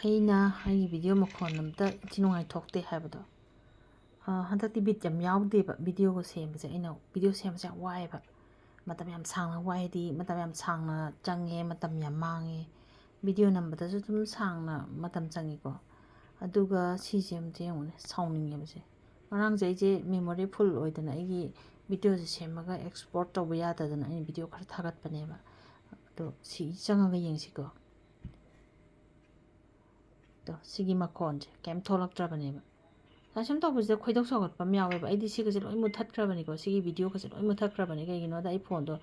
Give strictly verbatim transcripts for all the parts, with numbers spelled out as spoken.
ꯑꯩꯅ ꯑꯩꯒꯤ ꯚꯤꯗꯤꯑꯣ ꯃꯈꯣꯟ ꯑꯝꯇ ꯏꯊꯤ ꯅꯨꯡꯉꯥꯏ ꯊꯣꯛꯇꯦ ꯍꯥꯏꯕꯗꯣ, ꯑ, ꯍꯟꯗꯛꯇꯤ ꯕꯤꯠ ꯌꯥꯝ ꯌꯥꯎꯗꯦꯕ ꯚꯤꯗꯤꯑꯣꯒ ꯁꯦꯝꯕꯁꯦ꯫ ꯑꯩꯅ ꯚꯤꯗꯤꯑꯣ ꯁꯦꯝꯕꯁꯦ ꯌꯥꯝ ꯋꯥꯏꯑꯦꯕ, ꯃꯇꯝ ꯌꯥꯝ ꯁꯥꯡꯅ ꯋꯥꯏ ꯍꯥꯏꯗꯤ ꯃꯇꯝ ꯌꯥꯝ ꯁꯥꯡꯅ ꯆꯪꯉꯦ, ꯃꯇꯝ ꯌꯥꯝ ꯃꯥꯡꯉꯦ꯫ ꯚꯤꯗꯤꯑꯣ ꯅꯝꯕꯗꯁꯨ ꯑꯗꯨꯝ ꯁꯥꯡꯅ ꯃꯇꯝ ꯆꯪꯉꯤꯀꯣ꯫ ꯑꯗꯨꯒ ꯁꯤꯁꯦ ꯑꯝꯇ ꯌꯦꯡꯉꯨꯅꯦ, ꯁꯥꯎꯅꯤꯡꯉꯦꯕꯁꯦ꯫ ꯉꯔꯥꯡꯁꯦ ꯑꯩꯁꯦ ꯃꯦꯃꯣꯔꯤ ꯐꯨꯜ ꯑꯣꯏꯗꯅ ꯑꯩꯒꯤ ꯚꯤꯗꯤꯑꯣꯁꯦ ꯁꯦꯝꯃꯒ ꯑꯦꯛꯁꯄꯣꯔꯠ ꯇꯧꯕ ꯌꯥꯗꯗꯅ ꯑꯩꯅ ꯚꯤꯗꯤꯑꯣ ꯈꯔ ꯊꯥꯒꯠꯄꯅꯦꯕ꯫ ꯑꯗꯣ ꯁꯤ ꯆꯪꯉꯒ ꯌꯦꯡꯁꯤꯀꯣ꯫ ꯑꯗꯣ ꯁꯤꯒꯤ ꯃꯈꯣꯟꯁꯦ ꯀꯩꯝ ꯊꯣꯛꯂꯛꯇ꯭ꯔꯕꯅꯦꯕ꯫ ꯁꯨꯃꯥꯏꯅ ꯁꯨꯝ ꯇꯧꯕꯁꯤꯗ ꯈꯣꯏꯗꯧ ꯁꯥꯎꯒꯠꯄ ꯑꯃ ꯌꯥꯎꯋꯦꯕ꯫ ꯑꯩꯗꯤ ꯁꯤꯒꯁꯦ ꯂꯣꯏ ꯃꯨꯠꯊꯠꯈ꯭ꯔꯕꯅꯤꯀꯣ, ꯁꯤꯒꯤ ꯚꯤꯗꯤꯑꯣꯒꯁꯦ ꯂꯣꯏ ꯃꯨꯠꯊꯠꯈ꯭ꯔꯕꯅꯤ꯫ ꯀꯩꯒꯤꯅꯣꯗ ꯑꯩ ꯐꯣꯟꯗꯣ,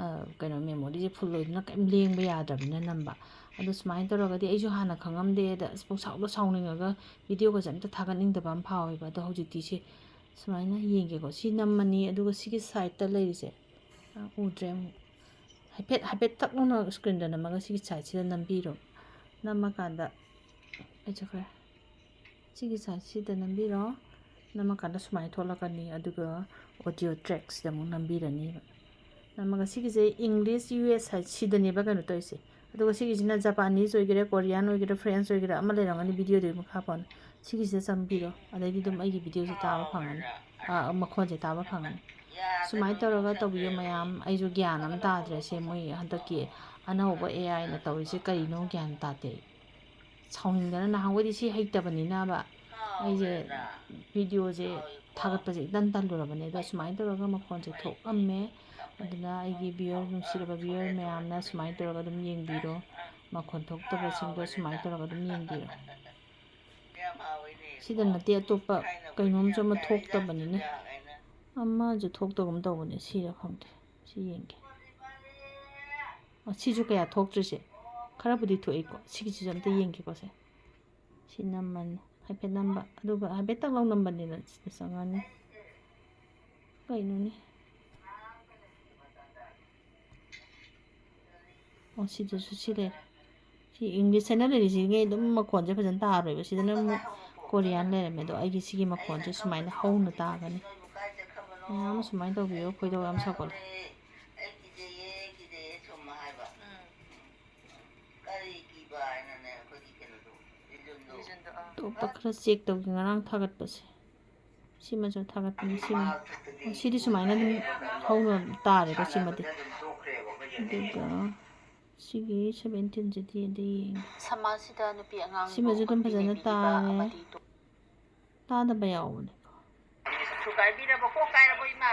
ꯑ, ꯀꯩꯅꯣ, ꯃꯦꯃꯣꯔꯤꯁꯦ ꯐꯨꯜ ꯑꯣꯏꯗꯅ ꯀꯩꯝ ꯂꯦꯡꯕ ꯌꯥꯗ꯭ꯔꯕꯅꯤꯅ ꯅꯝꯕ꯫ ꯑꯗꯣ ꯁꯨꯃꯥꯏꯅ ꯇꯧꯔꯒꯗꯤ ꯑꯩꯁꯨ ꯍꯥꯟꯅ ꯈꯪꯉꯝꯗꯦꯗ ꯑꯁ ꯄꯪꯁꯥꯎꯗ ꯁꯥꯎꯅꯤꯡꯉꯒ ꯚꯤꯗꯤꯑꯣꯒꯁꯦ ꯑꯝꯇ ꯊꯥꯒꯠꯅꯤꯡꯗꯕ ꯑꯃ ꯐꯥꯎꯋꯦꯕ꯫ ꯑꯗꯣ ꯍꯧꯖꯤꯛꯇꯤ ꯁꯤ ꯁꯨꯃꯥꯏꯅ ꯌꯦꯡꯒꯦꯀꯣ꯫ ꯁꯤ ꯅꯝꯃꯅꯤ, ꯑꯗꯨꯒ ꯁꯤꯒꯤ ꯁꯥꯏꯠꯇ ꯂꯩꯔꯤꯁꯦ, ꯑ, ꯎꯗ꯭ꯔꯦ ꯑꯃꯨꯛ꯫ ꯍꯥꯏꯐꯦꯠ, ꯍꯥꯏꯐꯦꯠ ꯇꯛ ꯂꯥꯎꯅ ꯁ꯭ꯀ꯭ꯔꯤꯟꯗ ꯅꯝꯃꯒ ꯁꯤꯒꯤ ꯁꯥꯏꯠꯁꯤꯗ ꯅꯝꯕꯤꯔꯣ꯫ ꯅꯝꯃꯀꯥꯟꯗ, ꯑꯩ ꯆꯠꯈ꯭ꯔꯦ꯫ ꯁꯤꯒꯤ ꯁꯥꯏꯠꯁꯤꯗ ꯅꯝꯕꯤꯔꯣ꯫ ꯅꯝꯃꯀꯥꯟꯗ ꯁꯨꯃꯥꯏꯅ ꯊꯣꯛꯂꯛꯀꯅꯤ, ꯑꯗꯨꯒ ꯑꯣꯗꯤꯑꯣ ꯇ꯭ꯔꯦꯛꯁꯤꯗ ꯑꯃꯨꯛ ꯅꯝꯕꯤꯔꯅꯤꯕ꯫ ꯅꯝꯃꯒ ꯁꯤꯒꯤꯁꯦ ꯏꯪꯂꯤꯁ ꯌꯨ ꯑꯦꯁ ꯍꯥꯏ ꯁꯤꯗꯅꯦꯕ ꯀꯩꯅꯣ ꯇꯧꯔꯤꯁꯦ꯫ ꯑꯗꯨꯒ ꯁꯤꯒꯤꯁꯤꯅ ꯖꯄꯥꯅꯤꯁ ꯑꯣꯏꯒꯦꯔꯥ, ꯀꯣꯔꯤꯌꯥꯟ ꯑꯣꯏꯒꯦꯔꯥ, ꯐ꯭ꯔꯦꯟꯁ ꯑꯣꯏꯒꯦꯔꯥ, ꯑꯃ ꯂꯩꯔꯝꯒꯅꯤ ꯚꯤꯗꯤꯑꯣꯗꯨꯒꯤ ꯃꯈꯥ ꯄꯣꯟꯅ꯫ ꯁꯤꯒꯤꯁꯤꯗ ꯆꯪꯕꯤꯔꯣ, ꯑꯗꯩꯗꯤ ꯑꯗꯨꯝ ꯑꯩꯒꯤ ꯚꯤꯗꯤꯑꯣꯁꯦ ꯇꯥꯕ ꯐꯪꯒꯅꯤ, ꯑ, ꯃꯈꯣꯟꯁꯦ ꯇꯥꯕ ꯐꯪꯒꯅꯤ꯫ ꯁꯨꯃꯥꯏꯅ ꯇꯧꯔꯒ ꯇꯧꯕꯤꯌꯣ ꯃꯌꯥꯝ꯫ ꯑꯩꯁꯨ ꯒ꯭ꯌꯥꯟ ꯑꯃ ꯇꯥꯗ꯭ꯔꯦ ꯁꯦ, ꯃꯣꯏ ꯍꯟꯗꯛꯀꯤ ꯑꯅꯧꯕ ꯑꯦ ꯑꯥꯏꯅ ꯇꯧꯔꯤꯁꯦ ꯀꯔꯤꯅꯣ ꯒ꯭ꯌꯥꯟ ꯇꯥꯗꯦ ꯑꯩ꯫ ꯁꯥꯎꯅꯤꯡꯗꯅ, ꯅꯍꯥꯟꯈꯩꯗꯤ ꯁꯤ ꯍꯩꯇꯕꯅꯤꯅꯕ ꯑꯩꯁꯦ ꯚꯤꯗꯤꯑꯣꯁꯦ ꯊꯥꯒꯠꯄꯁꯦ ꯏꯇꯟ ꯇꯜꯂꯨꯔꯕꯅꯦ꯫ ꯑꯗꯣ ꯁꯨꯃꯥꯏꯅ ꯇꯧꯔꯒ ꯃꯈꯣꯟꯁꯦ ꯊꯣꯛꯑꯝꯃꯦ꯫ ꯑꯗꯨꯅ ꯑꯩꯒꯤ ꯚꯤꯌꯔ, ꯅꯨꯡꯁꯤꯔꯕ ꯚꯤꯌꯔ ꯃꯌꯥꯝꯅ ꯁꯨꯃꯥꯏꯅ ꯇꯧꯔꯒ ꯑꯗꯨꯝ ꯌꯦꯡꯕꯤꯔꯣ, ꯃꯈꯣꯟ ꯊꯣꯛꯇꯕꯁꯤꯡꯗꯣ ꯁꯨꯃꯥꯏꯅ ꯇꯧꯔꯒ ꯑꯗꯨꯝ ꯌꯦꯡꯕꯤꯔꯣ꯫ ꯁꯤꯗ ꯅꯠꯇꯦ, ꯑꯇꯣꯞꯄ ꯀꯩꯅꯣꯝꯁꯨ ꯑꯃ ꯊꯣꯛꯇꯕꯅꯤꯅꯦ, ꯑꯃꯁꯨ ꯊꯣꯛꯇꯒꯨꯝ ꯇꯧꯕꯅꯦ꯫ ꯁꯤꯔ ꯈꯪꯗꯦ, ꯁꯤ ꯌꯦꯡꯒꯦ꯫ ꯑꯣ, ꯁꯤꯁꯨ ꯀꯌꯥ ꯊꯣꯛꯇ꯭ꯔꯤꯁꯦ꯫ ꯈꯔꯕꯨꯗꯤ ꯊꯣꯛꯏꯀꯣ꯫ ꯁꯤꯒꯤꯁꯤꯁꯨ ꯑꯝꯇ ꯌꯦꯡꯒꯦꯀꯣ ꯁꯦ꯫ ꯁꯤ ꯅꯝꯃꯅꯤ꯫ ꯍꯥꯏꯐꯦꯠ ꯅꯝꯕ꯫ ꯑꯗꯨꯒ ꯍꯥꯏꯐꯦꯠ ꯇꯛ ꯂꯥꯎ ꯅꯝꯕꯅꯤꯅ ꯁꯤꯗ ꯆꯪꯉꯅꯤ꯫ ꯀꯩꯅꯣꯅꯦ? ꯑꯣ, ꯁꯤꯗꯁꯨ ꯁꯤ ꯂꯩꯔꯦ꯫ ꯁꯤ ꯏꯪꯂꯤꯁ ꯍꯥꯏꯅ ꯂꯩꯔꯤꯁꯤꯉꯩ ꯑꯗꯨꯝ ꯃꯈꯣꯟꯁꯦ ꯐꯖꯅ ꯇꯥꯔꯣꯏꯕ꯫ ꯁꯤꯗꯅ ꯑꯃꯨꯛ ꯀꯣꯔꯤꯌꯥꯟ ꯂꯩꯔꯝꯃꯦ꯫ ꯑꯗꯣ ꯑꯩꯒꯤ ꯁꯤꯒꯤ ꯃꯈꯣꯟꯁꯦ ꯁꯨꯃꯥꯏꯅ ꯍꯧꯅ ꯇꯥꯒꯅꯤ꯫ ꯃꯌꯥꯝ ꯑꯃ ꯁꯨꯃꯥꯏꯅ ꯇꯧꯕꯤꯌꯣ꯫ ꯈꯣꯏꯗꯧ ꯌꯥꯝ ꯁꯥꯎꯒꯠꯂꯦ꯫ ꯑꯩ ꯀꯤꯖꯩꯌꯦ, ꯀꯤꯖꯩꯌꯦ ꯁꯨꯝ ꯍꯥꯏꯕ꯫ ꯎꯝ꯫ ꯀꯔꯤꯒꯤ ꯑꯇꯣꯞꯄ ꯈꯔ ꯆꯦꯛ ꯇꯧꯒꯦ, ꯉꯔꯥꯡ ꯊꯥꯒꯠꯄꯁꯦ꯫ ꯁꯤꯃꯁꯨ ꯊꯥꯒꯠꯄꯅꯤ꯫ ꯁꯤꯃ, ꯑꯣ, ꯁꯤꯗꯤ ꯁꯨꯃꯥꯏꯅ ꯑꯗꯨꯝ ꯍꯧꯅ ꯇꯥꯔꯦꯀꯣ, ꯁꯤꯃꯗꯤ꯫ ꯑꯗꯨꯒ ꯁꯤꯒꯤ ꯁꯚꯦꯟꯇꯤꯟꯁꯤꯗꯤ ꯑꯗꯨ ꯌꯦꯡꯒꯦ꯫ ꯁꯃꯥꯖꯁꯤꯗ ꯅꯨꯄꯤ ꯑꯉꯥꯡꯕꯨ ꯁꯤꯃꯁꯨ ꯑꯗꯨꯝ ꯐꯖꯅ ꯎꯠꯄꯤꯅꯕꯤꯕ ꯇꯥꯔꯦ꯫ ꯑꯃꯗꯤ ꯇꯣ- ꯇꯥꯗꯕ ꯌꯥꯎꯕꯅꯦꯀꯣ꯫ ꯊꯨꯒꯥꯏꯕꯤꯔꯕꯣ? ꯀꯣꯛ ꯀꯥꯏꯔꯕꯣ, ꯏꯃꯥ?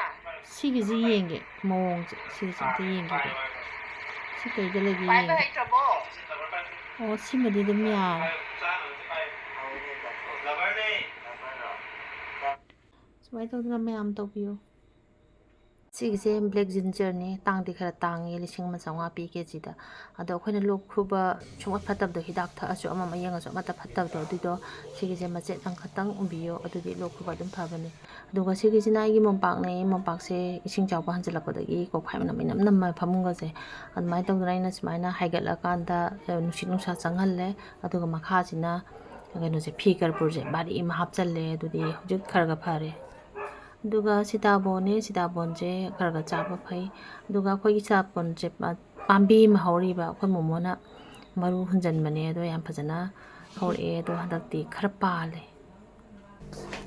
ꯁꯤꯒꯤꯁꯤ ꯌꯦꯡꯒꯦ, ꯃꯑꯣꯡꯁꯦ꯫ ꯁꯤꯒꯤꯁꯦ ꯑꯝꯇ ꯌꯦꯡꯒꯦ꯫ ꯁꯤ ꯀꯩꯗ ꯂꯩꯒꯦ ꯄꯥꯏꯕ ꯌꯦꯡꯒꯦ꯫ ꯍꯩꯇ꯭ꯔꯕꯣ? ꯑꯣ, ꯁꯤꯃꯗꯤ ꯑꯗꯨꯝ ꯌꯥꯔꯦ꯫ ꯁꯨꯃꯥꯏꯅ ꯇꯧꯗꯅ ꯃꯌꯥꯝ ꯇꯧꯕꯤꯌꯨ꯫ ꯁꯤꯒꯤꯁꯦ ꯕ꯭ꯂꯦꯛ ꯖꯤꯟꯖꯔꯅꯤ꯫ ꯇꯥꯡꯗꯤ ꯈꯔ ꯇꯥꯡꯉꯦ, ꯂꯤꯁꯤꯡ ꯑꯃ ꯆꯥꯝꯃꯉꯥ ꯄꯤ ꯀꯦ ꯖꯤꯗ꯫ ꯑꯗꯣ ꯑꯩꯈꯣꯏꯅ ꯂꯣꯛ ꯈꯨꯕ ꯁꯨꯡꯐꯠ ꯐꯠꯇꯕꯗꯣ, ꯍꯤꯗꯥꯛ ꯊꯛꯑꯁꯨ ꯑꯃ ꯑꯃ ꯌꯦꯡꯉꯁꯨ ꯑꯃꯠꯇ ꯐꯠꯇꯕꯗꯣ, ꯑꯗꯨꯏꯗꯣ ꯁꯤꯒꯤꯁꯦ ꯃꯆꯦꯠ ꯑꯃꯈꯛꯇꯪ ꯎꯕꯤꯌꯣ, ꯑꯗꯨꯗꯤ ꯂꯣꯛ ꯈꯨꯕ ꯑꯗꯨꯝ ꯐꯕꯅꯦ꯫ ꯑꯗꯨꯒ ꯁꯤꯒꯤꯁꯤꯅ ꯑꯩꯒꯤ ꯃꯣꯝꯄꯥꯛꯅꯦ꯫ ꯃꯣꯝꯄꯥꯛꯁꯦ ꯏꯁꯤꯡ ꯆꯥꯎꯕ ꯍꯟꯖꯤꯜꯂꯛꯄꯗꯒꯤ ꯀꯣꯛꯐꯥꯏ ꯃꯅꯝ ꯏꯅꯝ ꯅꯝꯃꯦ ꯐꯃꯨꯡꯒꯁꯦ꯫ ꯑꯗꯨꯃꯥꯏꯅ ꯇꯧꯗꯅ ꯑꯩꯅ ꯁꯨꯃꯥꯏꯅ ꯍꯥꯏꯒꯠꯂꯀꯥꯟꯗ, ꯑ, ꯅꯨꯡꯁꯤꯠ ꯅꯨꯡꯁꯥ ꯆꯪꯍꯜꯂꯦ꯫ ꯑꯗꯨꯒ ꯃꯈꯥꯁꯤꯅ ꯀꯩꯅꯣꯁꯦ, ꯐꯤ ꯀꯔꯄꯨꯔꯁꯦ ꯚꯥꯔꯤ ꯑꯃ ꯍꯥꯞꯆꯜꯂꯦ꯫ ꯑꯗꯨꯗꯤ ꯍꯧꯖꯤꯛ ꯈꯔ ꯈꯔ ꯐꯔꯦ꯫ ꯑꯗꯨꯒ ꯁꯤꯇꯥꯕꯣꯟꯅꯦ꯫ ꯁꯤꯇꯥꯕꯣꯟꯁꯦ ꯈꯔ ꯈꯔ ꯆꯥꯕ ꯐꯩ꯫ ꯑꯗꯨꯒ ꯑꯩꯈꯣꯏꯒꯤ ꯁꯤꯇꯥꯕꯣꯟꯁꯦ ꯄꯥ-, ꯄꯥꯝꯕꯤ ꯑꯃ ꯍꯧꯔꯤꯕ, ꯑꯩꯈꯣꯏ ꯃꯣꯃꯣꯅ ꯃꯔꯨ ꯍꯨꯟꯖꯟꯕꯅꯦ꯫ ꯑꯗꯣ ꯌꯥꯝ ꯐꯖꯅ ꯍꯧꯔꯛꯑꯦ꯫ ꯑꯗꯣ ꯍꯟꯗꯛꯇꯤ ꯈꯔ ꯄꯥꯜꯂꯦ꯫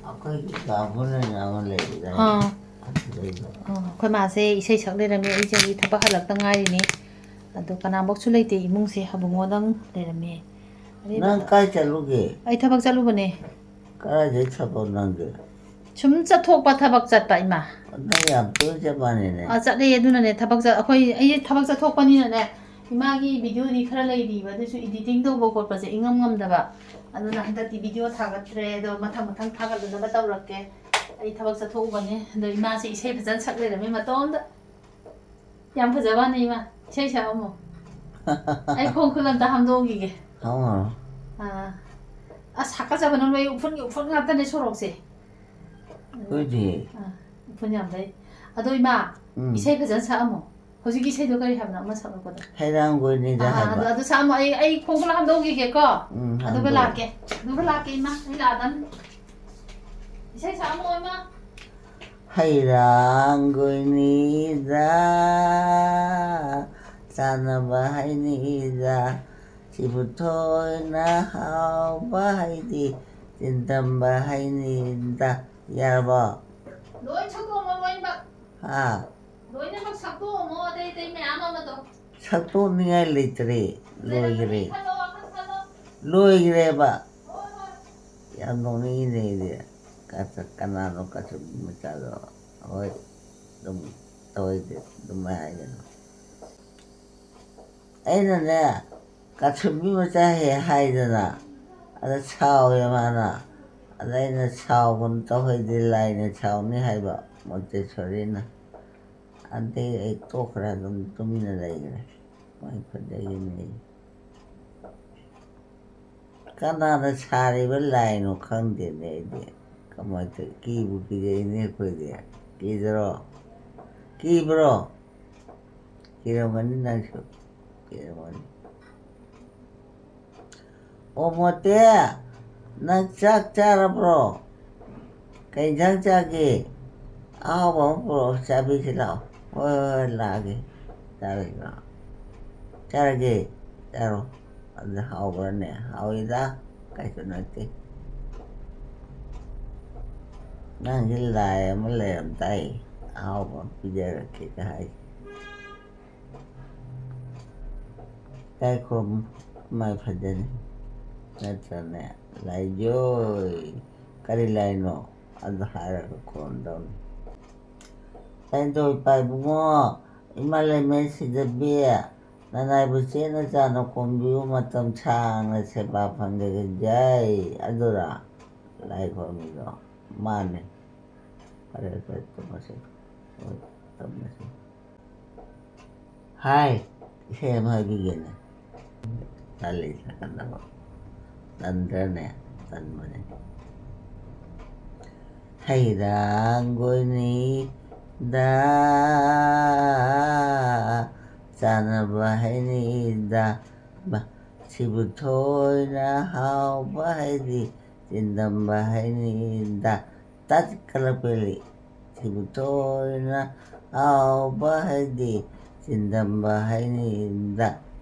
ꯑꯩꯈꯣꯏꯒꯤ ꯀꯥ ꯍꯣꯜ ꯑꯅ ꯑꯃ ꯂꯩꯕꯗꯥꯏ? ꯑꯥ꯫ ꯑꯗꯨꯗꯩꯗ꯫ ꯑꯥ, ꯑꯩꯈꯣꯏ ꯃꯥꯁꯦ ꯏꯁꯩ ꯁꯛ ꯂꯩꯔꯝꯃꯦ꯫ ꯑꯩꯁꯦ ꯍꯧꯖꯤꯛ ꯊꯕꯛ ꯍꯜꯂꯛꯇ ꯉꯥꯏꯔꯤꯅꯦ꯫ ꯑꯗꯣ ꯀꯅꯥꯃꯛꯁꯨ ꯂꯩꯇꯦ ꯏꯃꯨꯡꯁꯦ, ꯍꯕꯨꯡꯉꯣꯗꯪ ꯂꯩꯔꯝꯃꯦ꯫ ꯑꯗꯩ ꯅꯪ ꯀꯥꯏ ꯆꯠꯂꯨꯒꯦ? ꯑꯩ ꯊꯕꯛ ꯆꯠꯂꯨꯕꯅꯦ꯫ ꯀꯗꯥꯏꯗꯩ ꯊꯕꯛ ꯅꯪꯗꯤ? ꯁꯨꯝ ꯆꯠꯊꯣꯛꯄ ꯊꯕꯛ ꯆꯠꯄ, ꯏꯃꯥ꯫ ꯅꯪ ꯌꯥꯝ ꯇꯣꯏ ꯆꯠ ꯃꯥꯟꯅꯦꯅꯦ꯫ ꯑ, ꯆꯠꯂꯦ, ꯑꯗꯨꯅꯅꯦ ꯊꯕꯛ ꯆꯠ-, ꯑꯩꯈꯣꯏ, ꯑꯩ ꯊꯕꯛ ꯆꯠꯊꯣꯛꯄꯅꯤꯅꯅꯦ, ꯏꯃꯥꯒꯤ ꯚꯤꯗꯤꯑꯣꯗꯤ ꯈꯔ ꯂꯩꯔꯤꯕ, ꯑꯗꯨꯁꯨ ꯏꯗꯤꯇꯤꯡ ꯇꯧꯕ ꯈꯣꯠꯄꯁꯦ ꯏꯉꯝ ꯉꯝꯗꯕ꯫ ꯑꯗꯨꯅ ꯍꯟꯗꯛꯇꯤ ꯚꯤꯗꯤꯑꯣ ꯊꯥꯒꯠꯇ꯭ꯔꯦ, ꯑꯗꯣ ꯃꯊꯪ ꯃꯊꯪ ꯊꯥꯒꯠꯅꯅꯕ ꯇꯧꯔꯛꯀꯦ꯫ ꯑꯩ ꯊꯕꯛ ꯆꯠꯊꯣꯛꯎꯕꯅꯦ, ꯑꯗꯣ ꯏꯃꯥꯁꯦ ꯏꯁꯩ ꯐꯖꯅ ꯁꯛ ꯂꯩꯔꯝꯃꯦ ꯃꯇꯣꯝꯗ꯫ ꯌꯥꯝ ꯐꯖꯕꯅꯦ, ꯏꯃꯥ꯫ ꯏꯁꯩ ꯁꯛꯑꯝꯃꯣ꯫ ꯑꯩ ꯈꯣꯡ ꯈꯨꯠ ꯑꯝꯇ ꯍꯥꯝꯗꯣꯛꯎꯈꯤꯒꯦ꯫ ꯍꯥꯝꯃꯣ꯫ ꯑꯥ꯫ ꯑꯁ, ꯍꯥꯀꯠꯆꯕꯅ ꯂꯣꯏ, ꯎꯐꯨꯟꯒꯤ ꯎꯐꯨꯟ ꯉꯥꯛꯇꯅꯦ ꯁꯣꯔꯣꯛꯁꯦ꯫ ꯍꯣꯏꯅꯦ꯫ ꯑꯥ, ꯎꯐꯨꯟ ꯌꯥꯝ ꯂꯩ꯫ ꯑꯗꯣ, ꯏꯃꯥ, ꯎꯝ꯫ ꯏꯁꯩ ꯐꯖꯅ ꯁꯛꯑꯝꯃꯣ꯫ ꯍꯧꯖꯤꯛꯀꯤ ꯏꯁꯩꯗꯣ ꯀꯔꯤ ꯍꯥꯏꯕꯅꯣ, ꯑꯃ ꯁꯛꯂꯛꯄꯗꯣ? ꯍꯩꯔꯥꯡꯒꯣꯏꯅꯤꯗ ꯑꯥ, ꯍꯥꯏꯕ꯫ ꯑꯗꯨ, ꯑꯗꯨ ꯁꯛꯑꯝꯃꯣ꯫ ꯑꯩ, ꯑꯩ ꯈꯣꯡ ꯈꯨꯠ ꯍꯥꯝꯗꯣꯛꯎꯈꯤꯒꯦꯀꯣ꯫ ꯎꯝ, ꯑꯗꯨꯒ ꯍꯥꯝꯗꯣꯛꯑꯣ꯫ ꯂꯥꯛꯀꯦ꯫ ꯑꯗꯨꯒ ꯂꯥꯛꯀꯦ, ꯏꯃꯥ꯫ ꯑꯩ ꯂꯥꯛꯑꯗꯝꯅꯤ꯫ ꯏꯁꯩ ꯁꯛꯑꯝꯃꯣ, ꯏꯃꯥ꯫ ꯍꯩꯔꯥꯡꯒꯣꯏꯅꯤꯗ ꯆꯥꯅꯕ ꯍꯩꯅꯤꯗ ꯁꯤꯕꯨ ꯊꯣꯏꯅ ꯍꯥꯎꯕ ꯍꯩꯗꯤ, ꯆꯤꯟꯗꯝꯕ ꯍꯩꯅꯤꯗ꯫ ꯌꯥꯔꯕꯣ? ꯂꯣꯏ ꯁꯛꯇꯣꯛꯑꯝꯃꯣ, ꯂꯣꯏꯅꯃꯛ꯫ ꯍꯥ? ꯂꯣꯏꯅꯃꯛ ꯁꯛꯇꯣꯛꯑꯝꯃꯣ, ꯑꯇꯩ ꯑꯇꯩ ꯃꯌꯥꯝ ꯑꯃꯗꯣ꯫ ꯁꯛꯇꯣꯛꯅꯤꯡꯉꯥꯏ ꯂꯩꯇ꯭ꯔꯦ, ꯂꯩꯔꯝꯃꯅꯤ, ꯂꯣꯏꯈ꯭ꯔꯦ꯫ ꯈꯜꯂꯣ, ꯋꯥꯈꯜ ꯈꯜꯂꯣ꯫ ꯂꯣꯏꯈ꯭ꯔꯦꯕ꯫ ꯍꯣꯏ, ꯍꯣꯏ꯫ ꯌꯥꯝ ꯅꯣꯛꯅꯤꯡꯉꯤꯅꯦ ꯑꯩꯗꯤ꯫ ꯀ-, ꯀꯅꯥꯅꯣ ꯀꯆꯨꯝꯕꯤ ꯃꯆꯥꯗꯣ? ꯍꯣꯏ, ꯑꯗꯨꯝ ꯇꯧꯔꯤꯗꯤ ꯑꯗꯨꯝ ꯍꯥꯏꯒꯅꯨ꯫ ꯑꯩꯅꯅꯦ, ꯀꯥꯁꯨꯕꯤ ꯃꯆꯥ ꯍꯦꯛ ꯍꯥꯏꯗꯅ, ꯑꯗ ꯁꯥꯎꯋꯦ ꯃꯥꯅ꯫ ꯑꯗ ꯑꯩꯅ, "ꯁꯥꯎꯒꯅꯨ, ꯇꯧꯍꯩꯗꯦ, ꯂꯥꯏꯅ ꯁꯥꯎꯅꯤ" ꯍꯥꯏꯕ ꯃꯣꯟꯇꯦꯁꯣꯔꯤꯅ꯫ ꯑꯗꯩ ꯑꯩ ꯇꯣꯛꯈ꯭ꯔꯦ, ꯑꯗꯨꯝ ꯇꯨꯃꯤꯟꯅ ꯂꯩꯈ꯭ꯔꯦ꯫ ꯃꯥꯏ ꯐꯖꯩꯅꯦ꯫ ꯀꯅꯥꯅ ꯁꯥꯔꯤꯕ ꯂꯥꯏꯅꯣ ꯈꯪꯗꯦꯅꯦ ꯑꯩꯗꯤ꯫ ꯀꯃꯥꯏꯅ ꯇꯧ-, ꯀꯤꯕꯨ ꯀꯤꯖꯩꯅꯦ ꯑꯩꯈꯣꯏꯗꯤ꯫ ꯀꯤꯗ꯭ꯔꯣ? ꯀꯤꯕ꯭ꯔꯣ? ꯀꯤꯔꯝꯒꯅꯤ ꯅꯪꯁꯨ꯫ ꯀꯤꯔꯝꯒꯅꯤ꯫ ꯑꯣ ꯃꯣꯇꯦ, ꯅꯪ ꯆꯥꯛ ꯆꯥꯔꯕ꯭ꯔꯣ? ꯀꯩ ꯏꯟꯖꯥꯡ ꯆꯥꯒꯦ? ꯑꯍꯥꯎꯕ ꯑꯃ ꯄꯨꯔꯛꯑꯣ, ꯆꯥꯕꯤꯁꯤ ꯂꯥꯛꯑꯣ꯫ ꯍꯣꯏ, ꯍꯣꯏ, ꯍꯣꯏ, ꯂꯥꯛꯑꯒꯦ꯫ ꯆꯥꯔꯒꯦ ꯂꯥꯛꯑꯣ꯫ ꯆꯥꯔꯒꯦ, ꯆꯥꯔꯣ꯫ ꯑꯗꯨ ꯍꯥꯎꯕ꯭ꯔꯅꯦ? ꯍꯥꯎꯏꯗ, ꯀꯩꯁꯨ ꯅꯠꯇꯦ꯫ ꯅꯪꯁꯦ ꯂꯥꯏ ꯑꯃ ꯂꯩꯔꯝ ꯇꯥꯏ, ꯑꯍꯥꯎꯕ ꯑꯃ ꯄꯤꯖꯔꯛꯀꯦꯒ ꯍꯥꯏ꯫ ꯇꯥꯏꯈꯣꯝ ꯃꯥꯏ ꯐꯖꯅꯤ ꯅꯠꯇ꯭ꯔꯅꯦ? ꯂꯥꯏꯖꯣꯏ, ꯀꯔꯤ ꯂꯥꯏꯅꯣ? ꯑꯗꯨ ꯍꯥꯏꯔꯒ ꯈꯨꯔꯨꯝꯗꯧꯅꯤ꯫ ꯂꯥꯏꯅꯤꯡꯊꯧ ꯏꯄꯥ ꯏꯕꯨꯡꯉꯣ, ꯏꯃꯥ ꯂꯩꯃꯔꯦꯟ ꯁꯤꯗꯕꯤ, ꯅꯅꯥꯏꯕꯨ ꯆꯦꯠꯅ ꯆꯥꯅ ꯀꯣꯟꯕꯤꯌꯨ, ꯃꯇꯝ ꯁꯥꯡꯅ ꯁꯦꯕꯥ ꯐꯪꯖꯒꯦ꯫ ꯖꯩ꯫ ꯑꯗꯨꯔꯥ ꯂꯥꯏ ꯈꯨꯔꯨꯝꯃꯤꯗꯣ? ꯃꯥꯅꯦ꯫ ꯐꯔꯦ, ꯐꯔꯦ, ꯇꯨꯝꯃꯁꯤ꯫ ꯍꯣꯏ, ꯇꯨꯝꯃꯁꯤ꯫ ꯍꯥꯏ, ꯏꯁꯩ ꯑꯃ ꯍꯥꯏꯕꯤꯒꯦꯅꯦ꯫ ꯇꯜꯂꯤ ꯁꯥꯀꯟꯗꯕ꯫ ꯇꯟꯗ꯭ꯔꯅꯦ? ꯇꯟꯕꯅꯦ꯫ ꯍꯩꯔꯥꯡꯒꯣꯏꯅꯤꯗ ꯆꯥꯅꯕ ꯍꯩꯅꯤꯗ, ꯕ-, ꯁꯤꯕꯨ ꯊꯣꯏꯅ ꯍꯥꯎꯕ ꯍꯩꯗꯤ, ꯆꯤꯟꯗꯝꯕ ꯍꯩꯅꯤꯗ꯫ ꯇꯠ ꯀꯂꯛꯄꯦꯂꯤ꯫ ꯁꯤꯕꯨ ꯊꯣꯏꯅ ꯍꯥꯎꯕ ꯍꯩꯗꯤ, ꯆꯤꯟꯗꯝꯕ ꯍꯩꯅꯤꯗ꯫